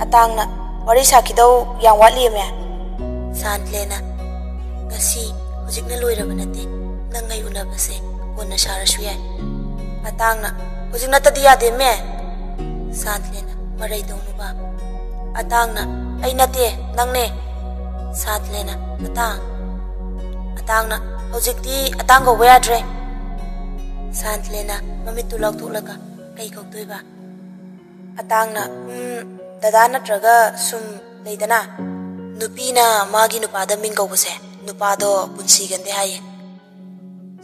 ꯑꯇꯥꯡꯅ, "ꯋꯥꯔꯤ ꯁꯥꯈꯤꯗꯧ ꯌꯥꯝ ꯋꯥꯠꯂꯤꯌꯦꯃꯦ꯫" ꯁꯥꯟꯇꯂꯦꯟꯅ, "ꯉꯁꯤ ꯍꯧꯖꯤꯛꯅ ꯂꯣꯏꯔꯕ ꯅꯠꯇꯦ, ꯅꯪ ꯑꯩ ꯎꯅꯕꯁꯦ ꯀꯣꯟꯅ ꯁꯥꯔꯁꯨ ꯌꯥꯏ꯫" ꯑꯇꯥꯡꯅ, "ꯍꯧꯖꯤꯛ ꯅꯠꯇꯗꯤ ꯌꯥꯗꯦꯃꯦ꯫" ꯁꯥꯟꯇꯂꯦꯟꯅ, "ꯃꯔꯩ ꯇꯧꯅꯨꯕ꯫" ꯑꯇꯥꯡꯅ, "ꯑꯩ ꯅꯠꯇꯦ, ꯅꯪꯅꯦ꯫" ꯁꯥꯟꯇꯂꯦꯟꯅ, "ꯑꯇꯥꯡ꯫" ꯑꯇꯥꯡꯅ, "ꯍꯧꯖꯤꯛꯇꯤ ꯑꯇꯥꯡ ꯀꯧꯕ ꯌꯥꯗ꯭ꯔꯦ꯫" ꯁꯥꯟꯇꯂꯦꯟꯅ ꯃꯃꯤꯠꯇꯨ ꯂꯥꯎꯊꯣꯛꯂꯒ, "ꯀꯩ ꯀꯧꯗꯣꯏꯕ?" ꯑꯇꯥꯡꯅ, "ꯎꯝ, ꯗꯗꯥ ꯅꯠꯇ꯭ꯔꯒ ꯁꯨꯝ ꯂꯩꯗꯅ, ꯅꯨꯄꯤꯅ ꯃꯥꯒꯤ ꯅꯨꯄꯥꯗ ꯃꯤꯡ ꯀꯧꯕꯁꯦ ꯅꯨꯄꯥꯗꯣ ꯄꯨꯟꯁꯤꯒꯟꯗꯦ ꯍꯥꯏꯌꯦ꯫"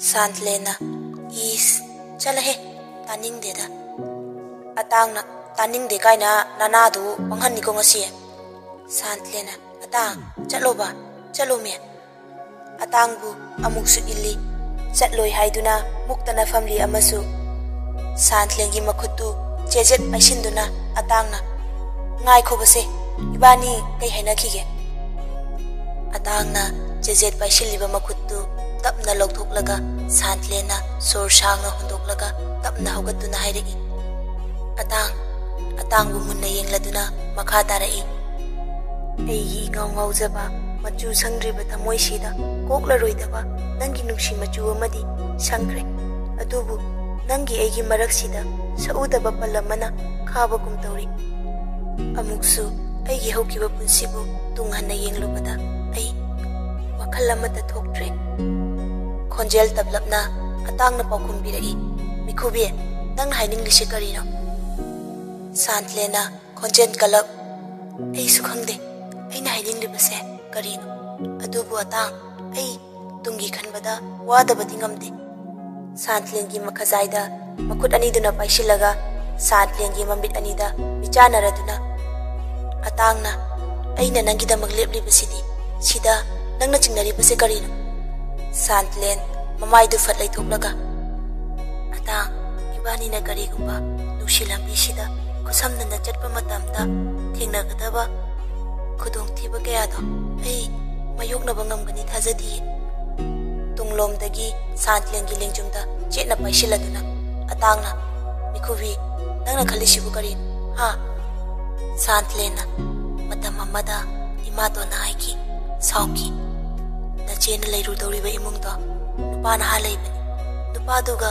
ꯁꯥꯟꯇꯂꯦꯟꯅ, "ꯏꯁ, ꯆꯠꯂꯍꯦ, ꯇꯥꯅꯤꯡꯗꯦꯗ꯫" ꯑꯇꯥꯡꯅ, "ꯇꯥꯅꯤꯡꯗꯦ ꯀꯥꯏꯅ ꯅꯅꯥꯗꯨ ꯄꯪꯍꯟꯅꯤꯀꯣ ꯉꯁꯤ꯫" ꯁꯥꯟꯇꯂꯦꯟꯅ, "ꯑꯇꯥꯡ, ꯆꯠꯂꯣꯕ, ꯆꯠꯂꯣꯃꯦ꯫" ꯑꯇꯥꯡꯕꯨ ꯑꯃꯨꯛꯁꯨ ꯏꯜꯂꯤ꯫ ꯆꯠꯂꯣꯏ ꯍꯥꯏꯗꯨꯅ ꯃꯨꯛꯇꯅ ꯐꯝꯂꯤ ꯑꯃꯁꯨ ꯁꯥꯟꯇꯂꯦꯟꯒꯤ ꯃꯈꯨꯠꯇꯨ ꯆꯦꯖꯦꯠ ꯄꯥꯏꯁꯤꯟꯗꯨꯅ ꯑꯇꯥꯡꯅ, "ꯉꯥꯏꯈꯣꯕꯁꯦ, ꯏꯕꯥꯅꯤ ꯀꯩ ꯍꯥꯏꯅꯈꯤꯒꯦ?" ꯑꯇꯥꯡꯅ ꯆꯦꯖꯦꯠ ꯄꯥꯏꯁꯤꯜꯂꯤꯕ ꯃꯈꯨꯠꯇꯨ ꯇꯞꯅ ꯂꯧꯊꯣꯛꯂꯒ ꯁꯥꯟꯇꯂꯦꯟꯅ ꯁꯣꯔ ꯁꯥꯡꯅ ꯍꯣꯟꯗꯣꯛꯂꯒ ꯇꯞꯅ ꯍꯧꯒꯠꯇꯨꯅ ꯍꯥꯏꯔꯛꯏ꯫ ꯑꯇꯥꯡ, ꯑꯇꯥꯡꯕꯨ ꯃꯨꯟꯅ ꯌꯦꯡꯂꯗꯨꯅ ꯃꯈꯥ ꯇꯥꯔꯛꯏ꯫ "ꯑꯩꯒꯤ ꯏꯉꯥꯎ ꯉꯥꯎꯖꯕ, ꯃꯆꯨ ꯁꯪꯗ꯭ꯔꯤꯕ ꯊꯃꯣꯏꯁꯤꯗ ꯀꯣꯛꯂꯔꯣꯏꯗꯕ ꯅꯪꯒꯤ ꯅꯨꯡꯁꯤ ꯃꯆꯨ ꯑꯃꯗꯤ ꯁꯪꯈ꯭ꯔꯦ꯫ ꯑꯗꯨꯕꯨ ꯅꯪꯒꯤ ꯑꯩꯒꯤ ꯃꯔꯛꯁꯤꯗ ꯁꯛꯎꯗꯕ ꯄꯜ ꯑꯃꯅ ꯈꯥꯕꯒꯨꯝ ꯇꯧꯔꯤ꯫" ꯑꯃꯨꯛꯁꯨ ꯑꯩꯒꯤ ꯍꯧꯈꯤꯕ ꯄꯨꯟꯁꯤꯕꯨ ꯇꯨꯡ ꯍꯟꯅ ꯌꯦꯡꯂꯨꯕꯗ ꯑꯩ ꯋꯥꯈꯜ ꯑꯃꯠꯇ ꯊꯣꯛꯇ꯭ꯔꯦ꯫ ꯈꯣꯟꯖꯦꯜ ꯇꯞꯂꯞꯅ ꯑꯇꯥꯡꯅ ꯄꯥꯎꯈꯨꯝ ꯄꯤꯔꯛꯏ, "ꯃꯤꯈꯨꯕꯤ, ꯅꯪꯅ ꯍꯥꯏꯅꯤꯡꯂꯤꯁꯤ ꯀꯔꯤꯅꯣ?" ꯁꯥꯟꯇꯂꯦꯅ ꯈꯣꯟꯖꯦꯜ ꯀꯜꯂꯞ, "ꯑꯩꯁꯨ ꯈꯪꯗꯦ ꯑꯩꯅ ꯍꯥꯏꯅꯤꯡꯂꯤꯕꯁꯦ ꯀꯔꯤꯅꯣ꯫ ꯑꯗꯨꯕꯨ ꯑꯇꯥꯡ, ꯑꯩ ꯇꯨꯡꯒꯤ ꯈꯟꯕꯗ ꯋꯥꯗꯕꯗꯤ ꯉꯝꯗꯦ꯫" ꯁꯥꯟꯇꯂꯦꯟꯒꯤ ꯃꯈꯖꯥꯏꯗ ꯃꯈꯨꯠ ꯑꯅꯤꯗꯨꯅ ꯄꯥꯏꯁꯤꯜꯂꯒ ꯁꯥꯟꯇꯂꯦꯟꯒꯤ ꯃꯃꯤꯠ ꯑꯅꯤꯗ ꯃꯤꯆꯥꯟꯅꯔꯗꯨꯅ, "ꯑꯇꯥꯡꯅ, ꯑꯩꯅ ꯅꯪꯒꯤꯗꯃꯛ ꯂꯦꯞꯂꯤꯕꯁꯤꯗꯤ, ꯁꯤꯗ ꯅꯪꯅ ꯆꯤꯡꯅꯔꯤꯕꯁꯦ ꯀꯔꯤꯅꯣ?" ꯁꯥꯟꯇꯂꯦꯟ ꯃꯃꯥꯏꯗꯨ ꯐꯠ ꯂꯩꯊꯣꯛꯂꯒ, "ꯑꯇꯥꯡ, ꯏꯕꯥꯅꯤꯅ ꯀꯔꯤꯒꯨꯝꯕ ꯅꯨꯡꯁꯤ ꯂꯝꯕꯤꯁꯤꯗ ꯈꯨꯠꯁꯝꯅꯅ ꯆꯠꯄ ꯃꯇꯝꯗ ꯊꯦꯡꯅꯒꯗꯕ ꯈꯨꯗꯣꯡꯊꯤꯕ ꯀꯌꯥꯗꯣ ꯑꯩ ꯃꯥꯌꯣꯛꯅꯕ ꯉꯝꯒꯅꯤ ꯊꯥꯖꯗꯤꯌꯦ꯫" ꯇꯨꯡꯂꯣꯝꯗꯒꯤ ꯁꯥꯟꯇꯂꯦꯟꯒꯤ ꯂꯦꯡꯖꯨꯝꯗ ꯆꯦꯠꯅ ꯄꯥꯏꯁꯤꯜꯂꯗꯨꯅ ꯑꯇꯥꯡꯅ, "ꯃꯤꯈꯨꯕꯤ, ꯅꯪꯅ ꯈꯜꯂꯤꯁꯤꯕꯨ ꯀꯔꯤꯅꯣ, ꯍꯥ?" ꯁꯥꯟꯇꯂꯦꯟꯅ, "ꯃꯇꯝ ꯑꯃꯗ ꯏꯃꯥꯇꯣꯟꯅ ꯍꯥꯏꯈꯤ, ꯁꯥꯎꯈꯤ, ꯅꯆꯦꯅ ꯂꯩꯔꯨꯗꯧꯔꯤꯕ ꯏꯃꯨꯡꯗꯣ ꯅꯨꯄꯥ ꯅꯍꯥ ꯂꯩꯕꯅꯤ꯫ ꯅꯨꯄꯥꯗꯨꯒ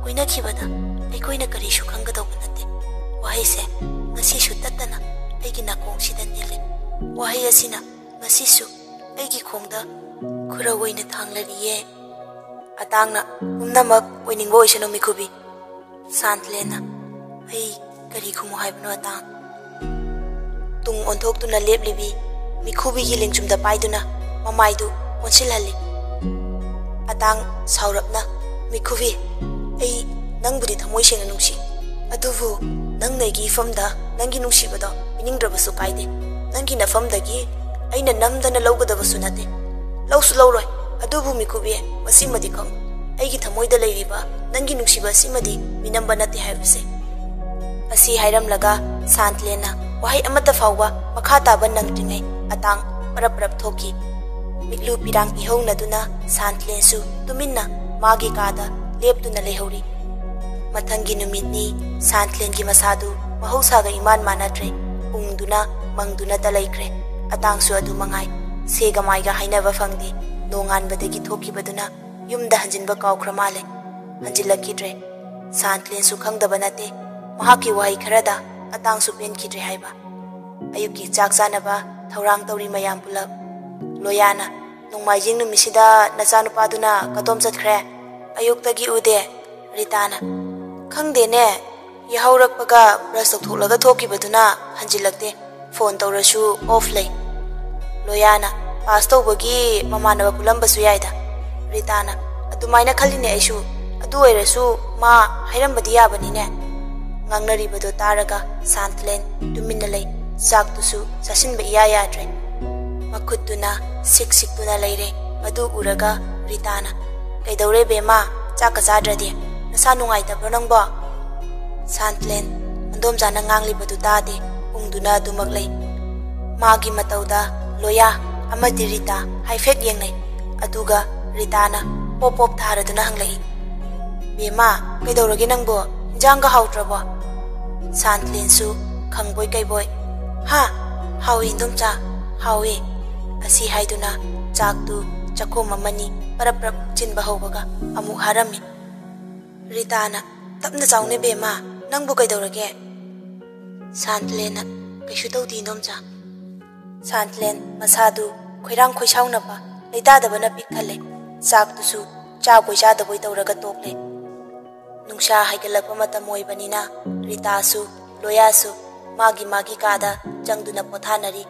ꯀꯣꯏꯅꯈꯤꯕꯗ ꯑꯩꯈꯣꯏꯅ ꯀꯔꯤꯁꯨ ꯈꯪꯒꯗꯧꯕ ꯅꯠꯇꯦ꯫" ꯋꯥꯍꯩꯁꯦ ꯉꯁꯤꯁꯨ ꯇꯠꯇꯅ ꯑꯩꯒꯤ ꯅꯥꯀꯣꯡꯁꯤꯗ ꯅꯤꯜꯂꯤ꯫ ꯋꯥꯍꯩ ꯑꯁꯤꯅ ꯉꯁꯤꯁꯨ ꯑꯩꯒꯤ ꯈꯣꯡꯗ ꯈꯨꯔꯧ ꯑꯣꯏꯅ ꯊꯥꯡꯂꯔꯤꯌꯦ꯫ ꯑꯇꯥꯡꯅ, "ꯄꯨꯝꯅꯃꯛ ꯑꯣꯏꯅꯤꯡꯕ ꯑꯣꯏꯁꯅꯨ ꯃꯤꯈꯨꯕꯤ꯫" ꯁꯥꯟꯇꯂꯦꯟꯅ, "ꯑꯩ ꯀꯔꯤ ꯈꯨꯝꯃꯨ ꯍꯥꯏꯕꯅꯣ ꯑꯇꯥꯡ?" ꯇꯨꯡ ꯑꯣꯟꯊꯣꯛꯇꯨꯅ ꯂꯦꯞꯂꯤꯕꯤ ꯃꯤꯈꯨꯕꯤꯒꯤ ꯂꯦꯡꯖꯨꯝꯗ ꯄꯥꯏꯗꯨꯅ ꯃꯃꯥꯏꯗꯨ ꯑꯣꯟꯁꯤꯜꯍꯜꯂꯤ꯫ ꯑꯇꯥꯡ ꯁꯥꯎꯔꯞꯅ, "ꯃꯤꯈꯨꯕꯤ, ꯑꯩ ꯅꯪꯕꯨꯗꯤ ꯊꯃꯣꯏ ꯁꯦꯡꯅ ꯅꯨꯡꯁꯤ꯫ ꯑꯗꯨꯕꯨ ꯅꯪꯅ ꯑꯩꯒꯤ ꯏꯐꯝꯗ ꯅꯪꯒꯤ ꯅꯨꯡꯁꯤꯕꯗꯣ ꯄꯤꯅꯤꯡꯗ꯭ꯔꯕꯁꯨ ꯀꯥꯏꯗꯦ꯫ ꯅꯪꯒꯤ ꯅꯐꯝꯗꯒꯤ ꯑꯩꯅ ꯅꯝꯗꯅ ꯂꯧꯒꯗꯕꯁꯨ ꯅꯠꯇꯦ꯫ ꯂꯧꯁꯨ ꯂꯧꯔꯣꯏ꯫ ꯑꯗꯨꯕꯨ ꯃꯤꯈꯨꯕꯤ, ꯃꯁꯤꯃꯗꯤ ꯈꯪꯉꯨ, ꯑꯩꯒꯤ ꯊꯃꯣꯏꯗ ꯂꯩꯔꯤꯕ ꯅꯪꯒꯤ ꯅꯨꯡꯁꯤꯕ ꯑꯁꯤꯃꯗꯤ ꯃꯤꯅꯝꯕ ꯅꯠꯇꯦ ꯍꯥꯏꯕꯁꯦ꯫" ꯑꯁꯤ ꯍꯥꯏꯔꯝꯂꯒ ꯁꯥꯟꯇꯂꯦꯟꯅ ꯋꯥꯍꯩ ꯑꯃꯠꯇ ꯐꯥꯎꯕ ꯃꯈꯥ ꯇꯥꯕ ꯅꯪꯗ꯭ꯔꯤꯉꯩ ꯑꯇꯥꯡ ꯄꯔꯞ ꯄꯔꯞ ꯊꯣꯛꯈꯤ꯫ ꯃꯤꯠꯂꯨ ꯄꯤꯔꯥꯡ ꯄꯤꯍꯧꯅꯗꯨꯅ ꯁꯥꯟꯇꯂꯦꯟꯁꯨ ꯇꯨꯃꯤꯟꯅ ꯃꯥꯒꯤ ꯀꯥꯗ ꯂꯦꯞꯇꯨꯅ ꯂꯩꯍꯧꯔꯤ꯫ ꯃꯊꯪꯒꯤ ꯅꯨꯃꯤꯠꯅꯤ ꯁꯥꯟꯇꯂꯦꯟꯒꯤ ꯃꯁꯥꯗꯨ ꯃꯍꯧꯁꯥꯒ ꯏꯃꯥꯟ ꯃꯥꯟꯅꯗ꯭ꯔꯦ꯫ ꯎꯪꯗꯨꯅ ꯃꯪꯗꯨꯅꯇ ꯂꯩꯈ꯭ꯔꯦ꯫ ꯑꯇꯥꯡꯁꯨ ꯑꯗꯨ ꯃꯉꯥꯏ꯫ ꯁꯦꯒ ꯃꯥꯏꯒ ꯍꯥꯏꯅꯕ ꯐꯪꯗꯦ꯫ ꯅꯣꯡꯉꯥꯟꯕꯗꯒꯤ ꯊꯣꯛꯈꯤꯕꯗꯨꯅ ꯌꯨꯝꯗ ꯍꯟꯖꯤꯟꯕ ꯀꯥꯎꯈ꯭ꯔ ꯃꯥꯜꯂꯦ꯫ ꯍꯟꯖꯤꯜꯂꯛꯈꯤꯗ꯭ꯔꯦ꯫ ꯁꯥꯟꯇꯂꯦꯟꯁꯨ ꯈꯪꯗꯕ ꯅꯠꯇꯦ꯫ ꯃꯍꯥꯛꯀꯤ ꯋꯥꯍꯩ ꯈꯔꯗ ꯑꯇꯥꯡꯁꯨ ꯄꯦꯟꯈꯤꯗ꯭ꯔꯦ ꯍꯥꯏꯕ꯫ ꯑꯌꯨꯛꯀꯤ ꯆꯥꯛ ꯆꯥꯅꯕ ꯊꯧꯔꯥꯡ ꯇꯧꯔꯤ ꯃꯌꯥꯝ ꯄꯨꯂꯞ꯫ ꯂꯣꯌꯥꯅ, "ꯅꯣꯡꯃꯥꯏꯖꯤꯡ ꯅꯨꯃꯤꯠꯁꯤꯗ ꯅꯆꯥꯅꯨꯄꯥꯗꯨꯅ ꯀꯗꯣꯝ ꯆꯠꯈ꯭ꯔꯦ? ꯑꯌꯨꯛꯇꯒꯤ ꯎꯗꯦ꯫" ꯔꯤꯇꯥꯅ, "ꯈꯪꯗꯦꯅꯦ, ꯌꯥꯍꯧꯔꯛꯄꯒ ꯕ꯭ꯔꯁ ꯇꯧꯊꯣꯛꯂꯒ ꯊꯣꯛꯈꯤꯕꯗꯨꯅ ꯍꯟꯖꯤꯜꯂꯛꯇꯦ꯫ ꯐꯣꯟ ꯇꯧꯔꯁꯨ ꯑꯣꯐ ꯂꯩ꯫" ꯂꯣꯌꯥꯅ, "ꯄꯥꯁ ꯇꯧꯕꯒꯤ ꯃꯃꯥꯟꯅꯕ ꯄꯨꯜꯂꯝꯕꯁꯨ ꯌꯥꯏꯗ꯫" ꯔꯤꯇꯥꯅ, "ꯑꯗꯨꯃꯥꯏꯅ ꯈꯜꯂꯤꯅꯦ ꯑꯩꯁꯨ꯫ ꯑꯗꯨ ꯑꯣꯏꯔꯁꯨ ꯃꯥ ꯍꯥꯏꯔꯝꯕꯗꯤ ꯌꯥꯕꯅꯤꯅꯦ꯫" ꯉꯥꯡꯅꯔꯤꯕꯗꯣ ꯇꯥꯔꯒ ꯁꯥꯟꯇꯂꯦꯟ ꯇꯨꯃꯤꯟꯅ ꯂꯩ꯫ ꯆꯥꯛꯇꯨꯁꯨ ꯆꯥꯁꯤꯟꯕ ꯏꯌꯥ ꯌꯥꯗ꯭ꯔꯦ꯫ ꯃꯈꯨꯠꯇꯨꯅ ꯁꯤꯛ ꯁꯤꯛꯇꯨꯅ ꯂꯩꯔꯦ꯫ ꯑꯗꯨ ꯎꯔꯒ ꯔꯤꯇꯥꯅ, "ꯀꯩꯗꯧꯔꯦ ꯕꯦꯝꯃ? ꯆꯥꯛꯀ ꯆꯥꯗ꯭ꯔꯗꯤ? ꯅꯁꯥ ꯅꯨꯡꯉꯥꯏꯇꯕ꯭ꯔꯣ ꯅꯪꯕꯣ?" ꯁꯥꯟꯇꯂꯦꯟ ꯃꯟꯗꯣꯝꯆꯥꯅ ꯉꯥꯡꯂꯤꯕꯗꯨ ꯇꯥꯗꯦ, ꯎꯪꯗꯨꯅ ꯑꯗꯨꯃꯛ ꯂꯩ꯫ ꯃꯥꯒꯤ ꯃꯇꯧꯗ ꯂꯣꯌꯥ ꯑꯃꯗꯤ ꯔꯤꯇꯥ ꯍꯥꯏꯐꯦꯠ ꯌꯦꯡꯅꯩ꯫ ꯑꯗꯨꯒ ꯔꯤꯇꯥꯅ ꯄꯣꯞ ꯄꯣꯞ ꯊꯥꯔꯗꯨꯅ ꯍꯪꯂꯛꯏ, "ꯕꯦꯝꯃ, ꯀꯩꯗꯧꯔꯒꯦ ꯅꯪꯕꯣ? ꯏꯟꯖꯥꯡꯒ ꯍꯥꯎꯇ꯭ꯔꯕꯣ?" ꯁꯥꯟꯇꯂꯦꯟꯁꯨ ꯈꯪꯕꯣꯏ ꯀꯩꯕꯣꯏ, "ꯍꯥ? ꯍꯥꯎꯏ ꯏꯟꯗꯣꯝꯆꯥ, ꯍꯥꯎꯏ" ꯑꯁꯤ ꯍꯥꯏꯗꯨꯅ ꯆꯥꯛꯇꯨ ꯆꯥꯛꯈꯣꯝ ꯑꯃꯅꯤ ꯄꯔꯞ ꯄꯔꯞ ꯆꯤꯟꯕ ꯍꯧꯕꯒ ꯑꯃꯨꯛ ꯍꯥꯔꯝꯃꯤ꯫ ꯔꯤꯇꯥꯅ, "ꯇꯞꯅ ꯆꯥꯎꯅꯦ ꯕꯦꯝꯃ, ꯅꯪꯕꯨ ꯀꯩꯗꯧꯔꯒꯦ?" ꯁꯥꯟꯇꯂꯦꯟꯅ, "ꯀꯩꯁꯨ ꯇꯧꯗꯦ ꯏꯟꯗꯣꯝꯆꯥ꯫" ꯁꯥꯟꯇꯂꯦꯟ ꯃꯁꯥꯗꯨ ꯈꯣꯏꯔꯥꯡ ꯈꯣꯏꯁꯥꯎꯅꯕ, ꯂꯩꯇꯥꯗꯕꯅ ꯄꯤꯛ ꯊꯜꯂꯦ꯫ ꯆꯥꯛꯇꯨꯁꯨ ꯆꯥꯕꯣꯏ ꯆꯥꯗꯕꯣꯏ ꯇꯧꯔꯒ ꯇꯣꯛꯂꯦ꯫ ꯅꯨꯡꯁꯥ ꯍꯥꯏꯒꯠꯂꯛꯄ ꯃꯇꯝ ꯑꯣꯏꯕꯅꯤꯅ ꯔꯤꯇꯥꯁꯨ ꯂꯣꯌꯥꯁꯨ ꯃꯥꯒꯤ ꯃꯥꯒꯤ ꯀꯥꯗ ꯆꯪꯗꯨꯅ ꯄꯣꯊꯥꯅꯔꯤ꯫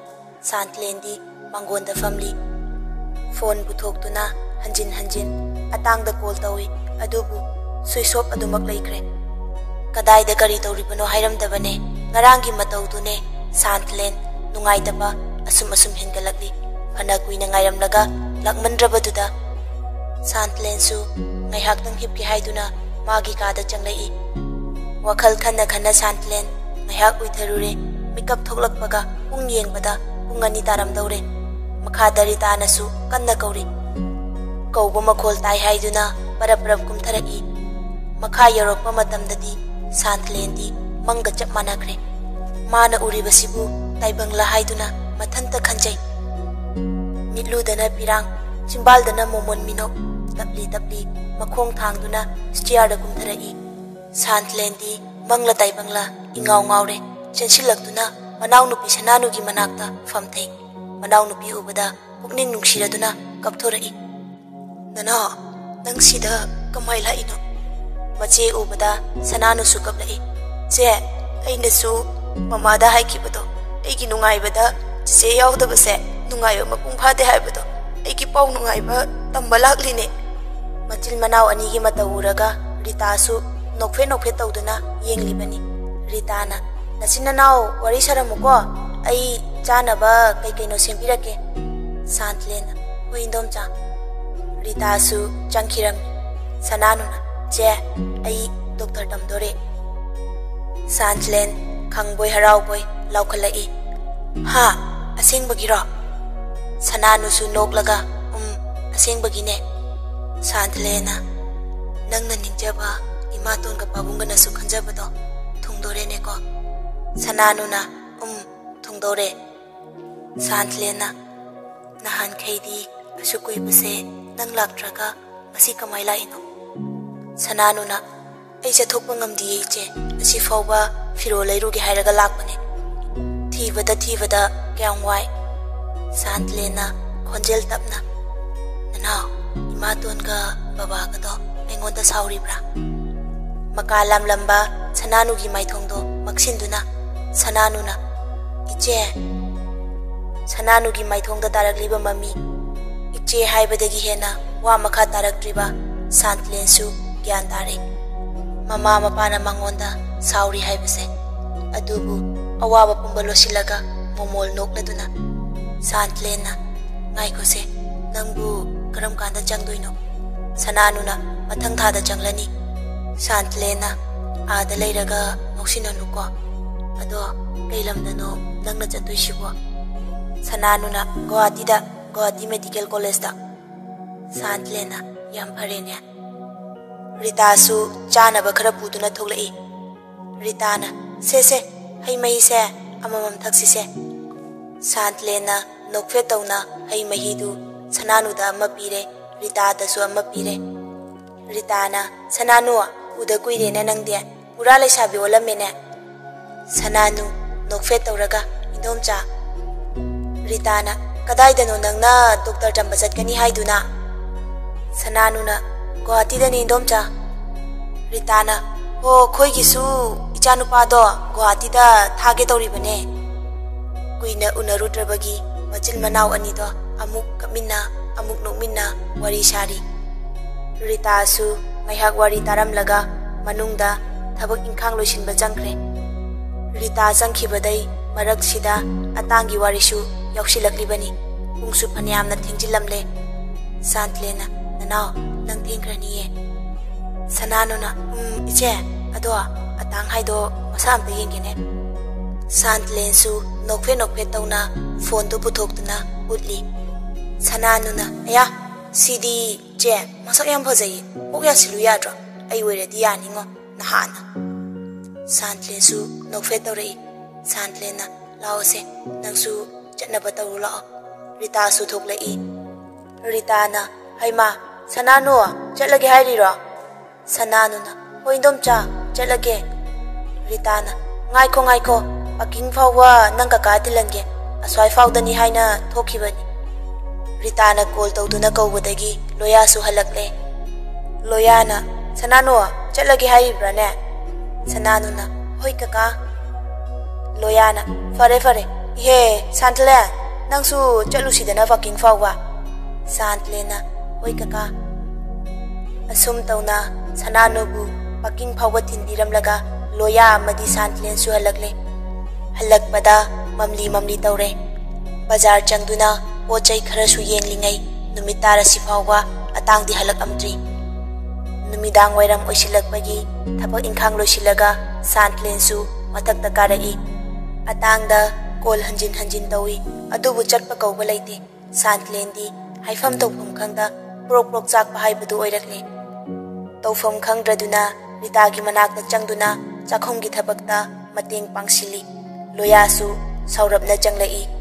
ꯁꯥꯟꯇꯂꯦꯟꯗꯤ ꯃꯥꯡꯒꯣꯟꯗ ꯐꯝꯂꯤ꯫ ꯐꯣꯟ ꯄꯨꯊꯣꯛꯇꯨꯅ ꯍꯟꯖꯤꯟ ꯍꯟꯖꯤꯟ ꯑꯇꯥꯡꯗ ꯀꯣꯜ ꯇꯧꯏ, ꯑꯗꯨꯕꯨ ꯁ꯭ꯋꯤꯆ ꯑꯣꯐ ꯑꯗꯨꯃꯛ ꯂꯩꯈ꯭ꯔꯦ꯫ ꯀꯗꯥꯏꯗ ꯀꯔꯤ ꯇꯧꯔꯤꯕꯅꯣ ꯍꯥꯏꯔꯝꯗꯕꯅꯦ꯫ ꯉꯔꯥꯡꯒꯤ ꯃꯇꯧꯗꯨꯅꯦ꯫ ꯁꯥꯟꯇꯂꯦꯟ ꯅꯨꯡꯉꯥꯏꯇꯕ ꯑꯁꯨꯝ ꯑꯁꯨꯝ ꯍꯦꯟꯒꯠꯂꯛꯂꯤ꯫ ꯐꯅ ꯀꯨꯏꯅ ꯉꯥꯏꯔꯝꯂꯒ ꯂꯥꯛꯃꯟꯗ꯭ꯔꯕꯗꯨꯗ ꯁꯥꯟꯇꯂꯦꯟꯁꯨ ꯉꯥꯏꯍꯥꯛꯇꯪ ꯍꯤꯞꯀꯦ ꯍꯥꯏꯗꯨꯅ ꯃꯥꯒꯤ ꯀꯥꯗ ꯆꯪꯂꯛꯏ꯫ ꯋꯥꯈꯜ ꯈꯟꯅ ꯈꯟꯅ ꯁꯥꯟꯇꯂꯦꯟ ꯉꯥꯏꯍꯥꯛ ꯎꯏꯊꯔꯨꯔꯦ꯫ ꯃꯤꯀꯞ ꯊꯣꯛꯂꯛꯄꯒ ꯄꯨꯡ ꯌꯦꯡꯕꯗ ꯄꯨꯡ ꯑꯅꯤ ꯇꯥꯔꯝꯗꯧꯔꯦ꯫ ꯃꯈꯥꯗ ꯔꯤꯇꯥꯅꯁꯨ ꯀꯟꯅ ꯀꯧꯔꯤ꯫ ꯀꯧꯕ ꯃꯈꯣꯜ ꯇꯥꯏ ꯍꯥꯏꯗꯨꯅ ꯄꯔꯞ ꯄꯔꯞ ꯀꯨꯝꯊꯔꯛꯏ꯫ ꯃꯈꯥ ꯌꯧꯔꯛꯄ ꯃꯇꯝꯗꯗꯤ ꯁꯥꯟꯇꯂꯦꯟꯗꯤ ꯃꯪꯒ ꯆꯞ ꯃꯥꯟꯅꯈ꯭ꯔꯦ꯫ ꯃꯥꯅ ꯎꯔꯤꯕꯁꯤꯕꯨ ꯇꯥꯏꯕꯪꯂꯥ ꯍꯥꯏꯗꯨꯅ ꯃꯊꯟꯇ ꯈꯟꯖꯩ꯫ ꯃꯤꯠꯂꯨꯗꯅ ꯄꯤꯔꯥꯡ, ꯆꯤꯝꯕꯥꯜꯗꯅ ꯃꯣꯃꯣꯟ ꯃꯤꯅꯣꯛ, ꯇꯞꯂꯤ ꯇꯞꯂꯤ ꯃꯈꯣꯡ ꯊꯥꯡꯗꯨꯅ ꯁ꯭ꯇꯤꯌꯥꯔꯗ ꯀꯨꯝꯊꯔꯛꯏ꯫ ꯁꯥꯟꯇꯂꯦꯟꯗꯤ ꯃꯪꯂ ꯇꯥꯏꯕꯪꯂ ꯏꯉꯥꯎ ꯉꯥꯎꯔꯦ꯫ ꯆꯦꯟꯁꯤꯜꯂꯛꯇꯨꯅ ꯃꯅꯥꯎꯅꯨꯄꯤ ꯁꯅꯥꯅꯨꯒꯤ ꯃꯅꯥꯛꯇ ꯐꯝꯊꯩ꯫ ꯃꯅꯥꯎꯅꯨꯄꯤ ꯎꯕꯗ ꯄꯨꯛꯅꯤꯡ ꯅꯨꯡꯁꯤꯔꯗꯨꯅ ꯀꯞꯊꯣꯔꯛꯏ꯫ "ꯅꯅꯥꯎ, ꯅꯪ ꯁꯤꯗ ꯀꯃꯥꯏ ꯂꯥꯛꯏꯅꯣ?" ꯃꯆꯦ ꯎꯕꯗ ꯁꯅꯥꯅꯨꯁꯨ ꯀꯞꯂꯛꯏ꯫ "ꯆꯦ, ꯑꯩꯅꯁꯨ ꯃꯃꯥꯗ ꯍꯥꯏꯈꯤꯕꯗꯣ, ꯑꯩꯒꯤ ꯅꯨꯡꯉꯥꯏꯕꯗ ꯆꯤꯆꯦ ꯌꯥꯎꯗꯕꯁꯦ ꯅꯨꯡꯉꯥꯏꯕ ꯃꯄꯨꯡ ꯐꯥꯗꯦ ꯍꯥꯏꯕꯗꯣ ꯑꯩꯒꯤ ꯄꯥꯎ ꯅꯨꯡꯉꯥꯏꯕ ꯇꯝꯕ ꯂꯥꯛꯂꯤꯅꯦ꯫" ꯃꯆꯤꯟ ꯃꯅꯥꯎ ꯑꯅꯤꯒꯤ ꯃꯇꯧ ꯎꯔꯒ ꯔꯤꯇꯥꯁꯨ ꯅꯣꯛꯐꯦꯠ ꯅꯣꯛꯐꯦꯠ ꯇꯧꯗꯨꯅ ꯌꯦꯡꯂꯤꯕꯅꯤ꯫ ꯔꯤꯇꯥꯅ, "ꯅꯆꯤꯟ ꯅꯅꯥꯎ ꯋꯥꯔꯤ ꯁꯥꯔꯝꯃꯨꯀꯣ, ꯑꯩ ꯆꯥꯅꯕ ꯀꯩ ꯀꯩꯅꯣ ꯁꯦꯝꯕꯤꯔꯛꯀꯦ꯫" ꯁꯥꯟꯇꯂꯦꯟꯅ, "ꯍꯣꯏ, ꯏꯟꯗꯣꯝꯆꯥ꯫" ꯔꯤꯇꯥꯁꯨ ꯆꯪꯈꯤꯔꯝꯃꯤ꯫ ꯁꯅꯥꯅꯨꯅ, "ꯆꯦ, ꯑꯩ ꯗꯣꯛꯇꯔ ꯇꯝꯗꯣꯔꯦ꯫" ꯁꯥꯟꯇꯂꯦꯟ ꯈꯪꯕꯣꯏ ꯍꯔꯥꯎꯕꯣꯏ ꯂꯥꯎꯈꯠꯂꯛꯏ꯫ "ꯍꯥ? ꯑꯁꯦꯡꯕꯒꯤꯔꯣ?" ꯁꯅꯥꯅꯨꯁꯨ ꯅꯣꯛꯂꯒ, "ꯎꯝ, ꯑꯁꯦꯡꯕꯒꯤꯅꯦ꯫" ꯁꯥꯟꯇꯂꯦꯟꯅ, "ꯅꯪꯅ ꯅꯤꯡꯖꯕ ꯏꯃꯥꯇꯣꯟꯒ ꯄꯥꯕꯨꯡꯒꯅꯁꯨ ꯈꯟꯖꯕꯗꯣ ꯊꯨꯡꯗꯣꯔꯦꯅꯦꯀꯣ?" ꯁꯅꯥꯅꯨꯅ, "ꯎꯝ, ꯊꯨꯡꯗꯣꯔꯦ꯫" ꯁꯥꯟꯇꯂꯦꯟꯅ, "ꯅꯍꯥꯟꯈꯩꯗꯤ ꯑꯁꯨꯛ ꯀꯨꯏꯕꯁꯦ ꯅꯪ ꯂꯥꯛꯇ꯭ꯔꯒ ꯉꯁꯤ ꯀꯃꯥꯏ ꯂꯥꯛꯏꯅꯣ?" ꯁꯅꯥꯅꯨꯅ, "ꯑꯩ ꯆꯠꯊꯣꯛꯄ ꯉꯝꯗꯤꯌꯦ ꯏꯆꯦ, ꯑꯁꯤ ꯐꯥꯎꯕ ꯐꯤꯔꯣꯜ ꯂꯩꯔꯨꯒꯦ ꯍꯥꯏꯔꯒ ꯂꯥꯛꯄꯅꯦ꯫ ꯊꯤꯕꯗ ꯊꯤꯕꯗ ꯀꯌꯥꯝ ꯋꯥꯏ꯫" ꯁꯥꯟꯇꯂꯦꯟꯅ ꯈꯣꯟꯖꯦꯜ ꯇꯞꯅ, "ꯅꯅꯥꯎ, ꯏꯃꯥꯇꯣꯟꯒ ꯕꯕꯥꯒꯗꯣ ꯑꯩꯉꯣꯟꯗ ꯁꯥꯎꯔꯤꯕ꯭ꯔꯥ?" ꯃꯀꯥ ꯂꯥꯝꯂꯝꯕ ꯁꯅꯥꯅꯨꯒꯤ ꯃꯥꯏꯊꯣꯡꯗꯣ ꯃꯛꯁꯤꯟꯗꯨꯅ ꯁꯅꯥꯅꯨꯅ, "ꯏꯆꯦ꯫" ꯁꯅꯥꯅꯨꯒꯤ ꯃꯥꯏꯊꯣꯡꯗ ꯇꯥꯔꯛꯂꯤꯕ ꯃꯃꯤ, ꯏꯆꯦ ꯍꯥꯏꯕꯗꯒꯤ ꯍꯦꯟꯅ ꯋꯥ ꯃꯈꯥ ꯇꯥꯔꯛꯇ꯭ꯔꯤꯕ ꯁꯥꯟꯇꯂꯦꯟꯁꯨ ꯒ꯭ꯌꯥꯟ ꯇꯥꯔꯦ꯫ ꯃꯃꯥ ꯃꯄꯥꯅ ꯃꯉꯣꯟꯗ ꯁꯥꯎꯔꯤ ꯍꯥꯏꯕꯁꯦ꯫ ꯑꯗꯨꯕꯨ ꯑꯋꯥꯕ ꯄꯨꯝꯕ ꯂꯣꯠꯁꯤꯜꯂꯒ ꯃꯣꯃꯣꯜ ꯅꯣꯛꯂꯗꯨꯅ ꯁꯥꯟꯇꯂꯦꯟꯅ, "ꯉꯥꯏꯈꯣꯁꯦ, ꯅꯪꯕꯨ ꯀꯔꯝ ꯀꯥꯟꯗ ꯆꯪꯗꯣꯏꯅꯣ?" ꯁꯅꯥꯅꯨꯅ, "ꯃꯊꯪ ꯊꯥꯗ ꯆꯪꯂꯅꯤ꯫" ꯁꯥꯟꯇꯂꯦꯟꯅ, "ꯑꯥꯗ ꯂꯩꯔꯒ ꯉꯥꯎꯁꯤꯟꯅꯅꯨꯀꯣ꯫ ꯑꯗꯣ ꯀꯩ ꯂꯝꯗꯅꯣ ꯅꯪꯅ ꯆꯠꯇꯣꯏꯁꯤꯕꯣ?" ꯁꯅꯥꯅꯨꯅ, "ꯒꯨꯋꯥꯍꯥꯇꯤꯗ, ꯒꯨꯋꯥꯍꯥꯇꯤ ꯃꯦꯗꯤꯀꯦꯜ ꯀꯣꯂꯦꯖꯇ꯫" ꯁꯥꯟꯇꯂꯦꯟꯅ, "ꯌꯥꯝ ꯐꯔꯦꯅꯦ꯫" ꯔꯤꯇꯥꯁꯨ ꯆꯥꯅꯕ ꯈꯔ ꯄꯨꯗꯨꯅ ꯊꯣꯛꯂꯛꯏ꯫ ꯔꯤꯇꯥꯅ, "ꯁꯦ ꯁꯦ, ꯍꯩ ꯃꯍꯤꯁꯦ ꯑꯃꯃꯝ ꯊꯛꯁꯤꯁꯦ꯫" ꯁꯥꯟꯇꯂꯦꯟꯅ ꯅꯣꯛꯐꯦꯠ ꯇꯧꯅ ꯍꯩ ꯃꯍꯤꯗꯨ ꯁꯅꯥꯅꯨꯗ ꯑꯃ ꯄꯤꯔꯦ, ꯔꯤꯇꯥꯗꯁꯨ ꯑꯃ ꯄꯤꯔꯦ꯫ ꯔꯤꯇꯥꯅ, "ꯁꯅꯥꯅꯨ, ꯎꯗ ꯀꯨꯏꯔꯦꯅꯦ ꯅꯪꯗꯤ, ꯄꯨꯔꯥ ꯂꯩꯁꯥꯕꯤ ꯑꯣꯜꯂꯝꯃꯦꯅꯦ꯫" ꯁꯅꯥꯅꯨ, ꯅꯣꯛꯐꯦꯠ ꯇꯧꯔꯒ, "ꯏꯟꯗꯣꯝꯆꯥ," ꯔꯤꯇꯥꯅ, "ꯀꯗꯥꯏꯗꯅꯣ ꯅꯪꯅ ꯗꯣꯛꯇꯔ ꯇꯝꯕ ꯆꯠꯀꯅꯤ ꯍꯥꯏꯗꯨꯅ?" ꯁꯅꯥꯅꯨꯅ, "ꯒꯨꯋꯥꯍꯥꯇꯤꯗꯅꯤ, ꯏꯟꯗꯣꯝꯆꯥ꯫" ꯔꯤꯇꯥꯅ, "ꯍꯣ, ꯑꯩꯈꯣꯏꯒꯤꯁꯨ ꯏꯆꯥꯅꯨꯄꯥꯗꯣ ꯒꯨꯋꯥꯍꯥꯇꯤꯗ ꯊꯥꯒꯦ ꯇꯧꯔꯤꯕꯅꯦ꯫" ꯀꯨꯏꯅ ꯎꯅꯔꯨꯗ꯭ꯔꯕꯒꯤ ꯃꯆꯤꯟ ꯃꯅꯥꯎ ꯑꯅꯤꯗꯣ ꯑꯃꯨꯛ ꯀꯞꯃꯤꯟꯅ, ꯑꯃꯨꯛ ꯅꯣꯛꯃꯤꯟꯅ ꯋꯥꯔꯤ ꯁꯥꯔꯤ꯫ ꯔꯤꯇꯥꯁꯨ ꯉꯥꯏꯍꯥꯛ ꯋꯥꯔꯤ ꯇꯥꯔꯝꯂꯒ ꯃꯅꯨꯡꯗ ꯊꯕꯛ ꯏꯪꯈꯥꯡ ꯂꯣꯏꯁꯤꯟꯕ ꯆꯪꯈ꯭ꯔꯦ꯫ ꯔꯤꯇꯥ ꯆꯪꯈꯤꯕꯗꯩ ꯃꯔꯛꯁꯤꯗ ꯑꯇꯥꯡꯒꯤ ꯋꯥꯔꯤꯁꯨ ꯌꯥꯎꯁꯤꯜꯂꯛꯂꯤꯕꯅꯤ꯫ ꯄꯨꯡꯁꯨ ꯐꯅꯌꯥꯝꯅ ꯊꯦꯡꯖꯤꯜꯂꯝꯂꯦ꯫ ꯁꯥꯟꯇꯂꯦꯅ, "ꯅꯅꯥꯎ, ꯅꯪ ꯊꯦꯡꯈ꯭ꯔꯅꯤꯌꯦ꯫" ꯁꯅꯥꯅꯨꯅ, "ꯎꯝ, ꯏꯆꯦ, ꯑꯗꯣ ꯑꯇꯥꯡ ꯍꯥꯏꯗꯣ ꯃꯁꯥ ꯑꯝꯇ ꯌꯦꯡꯒꯦꯅꯦ꯫" ꯁꯥꯟꯇꯂꯦꯟꯁꯨ ꯅꯣꯛꯐꯦꯠ ꯅꯣꯛꯐꯦꯠ ꯇꯧꯅ ꯐꯣꯟꯗꯨ ꯄꯨꯊꯣꯛꯇꯨꯅ ꯎꯠꯂꯤ꯫ ꯁꯅꯥꯅꯨꯅ, "ꯑꯌꯥ, ꯁꯤꯗꯤ ꯆꯦ, ꯃꯁꯛ ꯌꯥꯝ ꯐꯖꯩꯌꯦ꯫ ꯀꯣꯛ ꯌꯥꯁꯤꯜꯂꯨ ꯌꯥꯗ꯭ꯔꯣ? ꯑꯩ ꯑꯣꯏꯔꯗꯤ ꯌꯥꯅꯤꯉꯣ, ꯅꯍꯥꯟꯅ꯫" ꯁꯥꯟꯇꯂꯦꯟꯁꯨ ꯅꯣꯛꯐꯦꯠ ꯇꯧꯔꯛꯏ꯫ ꯁꯥꯟꯇꯂꯦꯟꯅ, "ꯂꯥꯛꯑꯣꯁꯦ, ꯅꯪꯁꯨ ꯆꯠꯅꯕ ꯇꯧꯔꯨ ꯂꯥꯛꯑꯣ꯫" ꯔꯤꯇꯥꯁꯨ ꯊꯣꯛꯂꯛꯏ꯫ ꯔꯤꯇꯥꯅ, "ꯍꯩꯃꯥ, ꯁꯅꯥꯅꯨ, ꯆꯠꯂꯒꯦ ꯍꯥꯏꯔꯤꯔꯣ?" ꯁꯅꯥꯅꯨꯅ, "ꯍꯣꯏ ꯏꯟꯗꯣꯝꯆꯥ, ꯆꯠꯂꯒꯦ꯫" ꯔꯤꯇꯥꯅ, "ꯉꯥꯏꯈꯣ, ꯉꯥꯏꯈꯣ, ꯄꯥꯀꯤꯡ ꯐꯥꯎꯕ ꯅꯪ ꯀꯀꯥ ꯊꯤꯜꯍꯟꯒꯦ꯫ ꯑꯁ꯭ꯋꯥꯏ ꯐꯥꯎꯗꯅꯤ ꯍꯥꯏꯅ ꯊꯣꯛꯈꯤꯕꯅꯤ꯫" ꯔꯤꯇꯥꯅ ꯀꯣꯜ ꯇꯧꯗꯨꯅ ꯀꯧꯕꯗꯒꯤ ꯂꯣꯌꯥꯁꯨ ꯍꯜꯂꯛꯂꯦ꯫ ꯂꯣꯌꯥꯅ, "ꯁꯅꯥꯅꯨ, ꯆꯠꯂꯒꯦ ꯍꯥꯏꯔꯤꯕ꯭ꯔꯥꯅꯦ?" ꯁꯅꯥꯅꯨꯅ, "ꯍꯣꯏ ꯀꯀꯥ꯫" ꯂꯣꯌꯥꯅ, "ꯐꯔꯦ, ꯐꯔꯦ꯫ ꯏꯍꯦ, ꯁꯥꯟꯇꯂꯦꯟ, ꯅꯪꯁꯨ ꯆꯠꯂꯨꯁꯤꯗꯅ ꯄꯥꯀꯤꯡ ꯐꯥꯎꯕ꯫" ꯁꯥꯟꯇꯂꯦꯟꯅ, "ꯍꯣꯏ ꯀꯀꯥ꯫" ꯑꯁꯨꯝ ꯇꯧꯅ ꯁꯅꯥꯅꯨꯕꯨ ꯄꯥꯀꯤꯡ ꯐꯥꯎꯕ ꯊꯤꯟꯕꯤꯔꯝꯂꯒ ꯂꯣꯌꯥ ꯑꯃꯗꯤ ꯁꯥꯟꯇꯂꯦꯟꯁꯨ ꯍꯜꯂꯛꯂꯦ꯫ ꯍꯜꯂꯛꯄꯗ ꯃꯝꯂꯤ ꯃꯝꯂꯤ ꯇꯧꯔꯦ꯫ ꯕꯖꯥꯔ ꯆꯪꯗꯨꯅ ꯄꯣꯠ ꯆꯩ ꯈꯔꯁꯨ ꯌꯦꯡꯂꯤꯉꯩ ꯅꯨꯃꯤꯠ ꯇꯥꯔꯁꯤ ꯐꯥꯎꯕ ꯑꯇꯥꯡꯗꯤ ꯍꯜꯂꯛꯂꯝꯗ꯭ꯔꯤ꯫ ꯅꯨꯃꯤꯗꯥꯡ ꯋꯥꯏꯔꯝ ꯑꯣꯏꯁꯤꯜꯂꯛꯄꯒꯤ ꯊꯕꯛ ꯏꯪꯈꯥꯡ ꯂꯣꯏꯁꯤꯜꯂꯒ ꯁꯥꯟꯇꯂꯦꯟꯁꯨ ꯃꯊꯛꯇ ꯀꯥꯔꯛꯏ꯫ ꯑꯇꯥꯡꯗ ꯀꯣꯜ ꯍꯟꯖꯤꯟ ꯍꯟꯖꯤꯟ ꯇꯧꯏ, ꯑꯗꯨꯕꯨ ꯆꯠꯄ ꯀꯧꯕ ꯂꯩꯇꯦ꯫ ꯁꯥꯟꯇꯂꯦꯟꯗꯤ ꯍꯥꯏꯐꯝ ꯇꯧꯐꯝ ꯈꯪꯗ ꯄ꯭ꯔꯣꯛ ꯄ꯭ꯔꯣꯛ ꯆꯥꯛꯄ ꯍꯥꯏꯕꯗꯨ ꯑꯣꯏꯔꯛꯂꯦ꯫ ꯇꯧꯐꯝ ꯈꯪꯗ꯭ꯔꯗꯨꯅ ꯔꯤꯇꯥꯒꯤ ꯃꯅꯥꯛꯇ ꯆꯪꯗꯨꯅ ꯆꯥꯛꯈꯨꯝꯒꯤ ꯊꯕꯛꯇ ꯃꯇꯦꯡ ꯄꯥꯡꯁꯤꯜꯂꯤ꯫ ꯂꯣꯌꯥꯁꯨ ꯁꯥꯎꯔꯞꯅ ꯆꯪꯂꯛꯏ꯫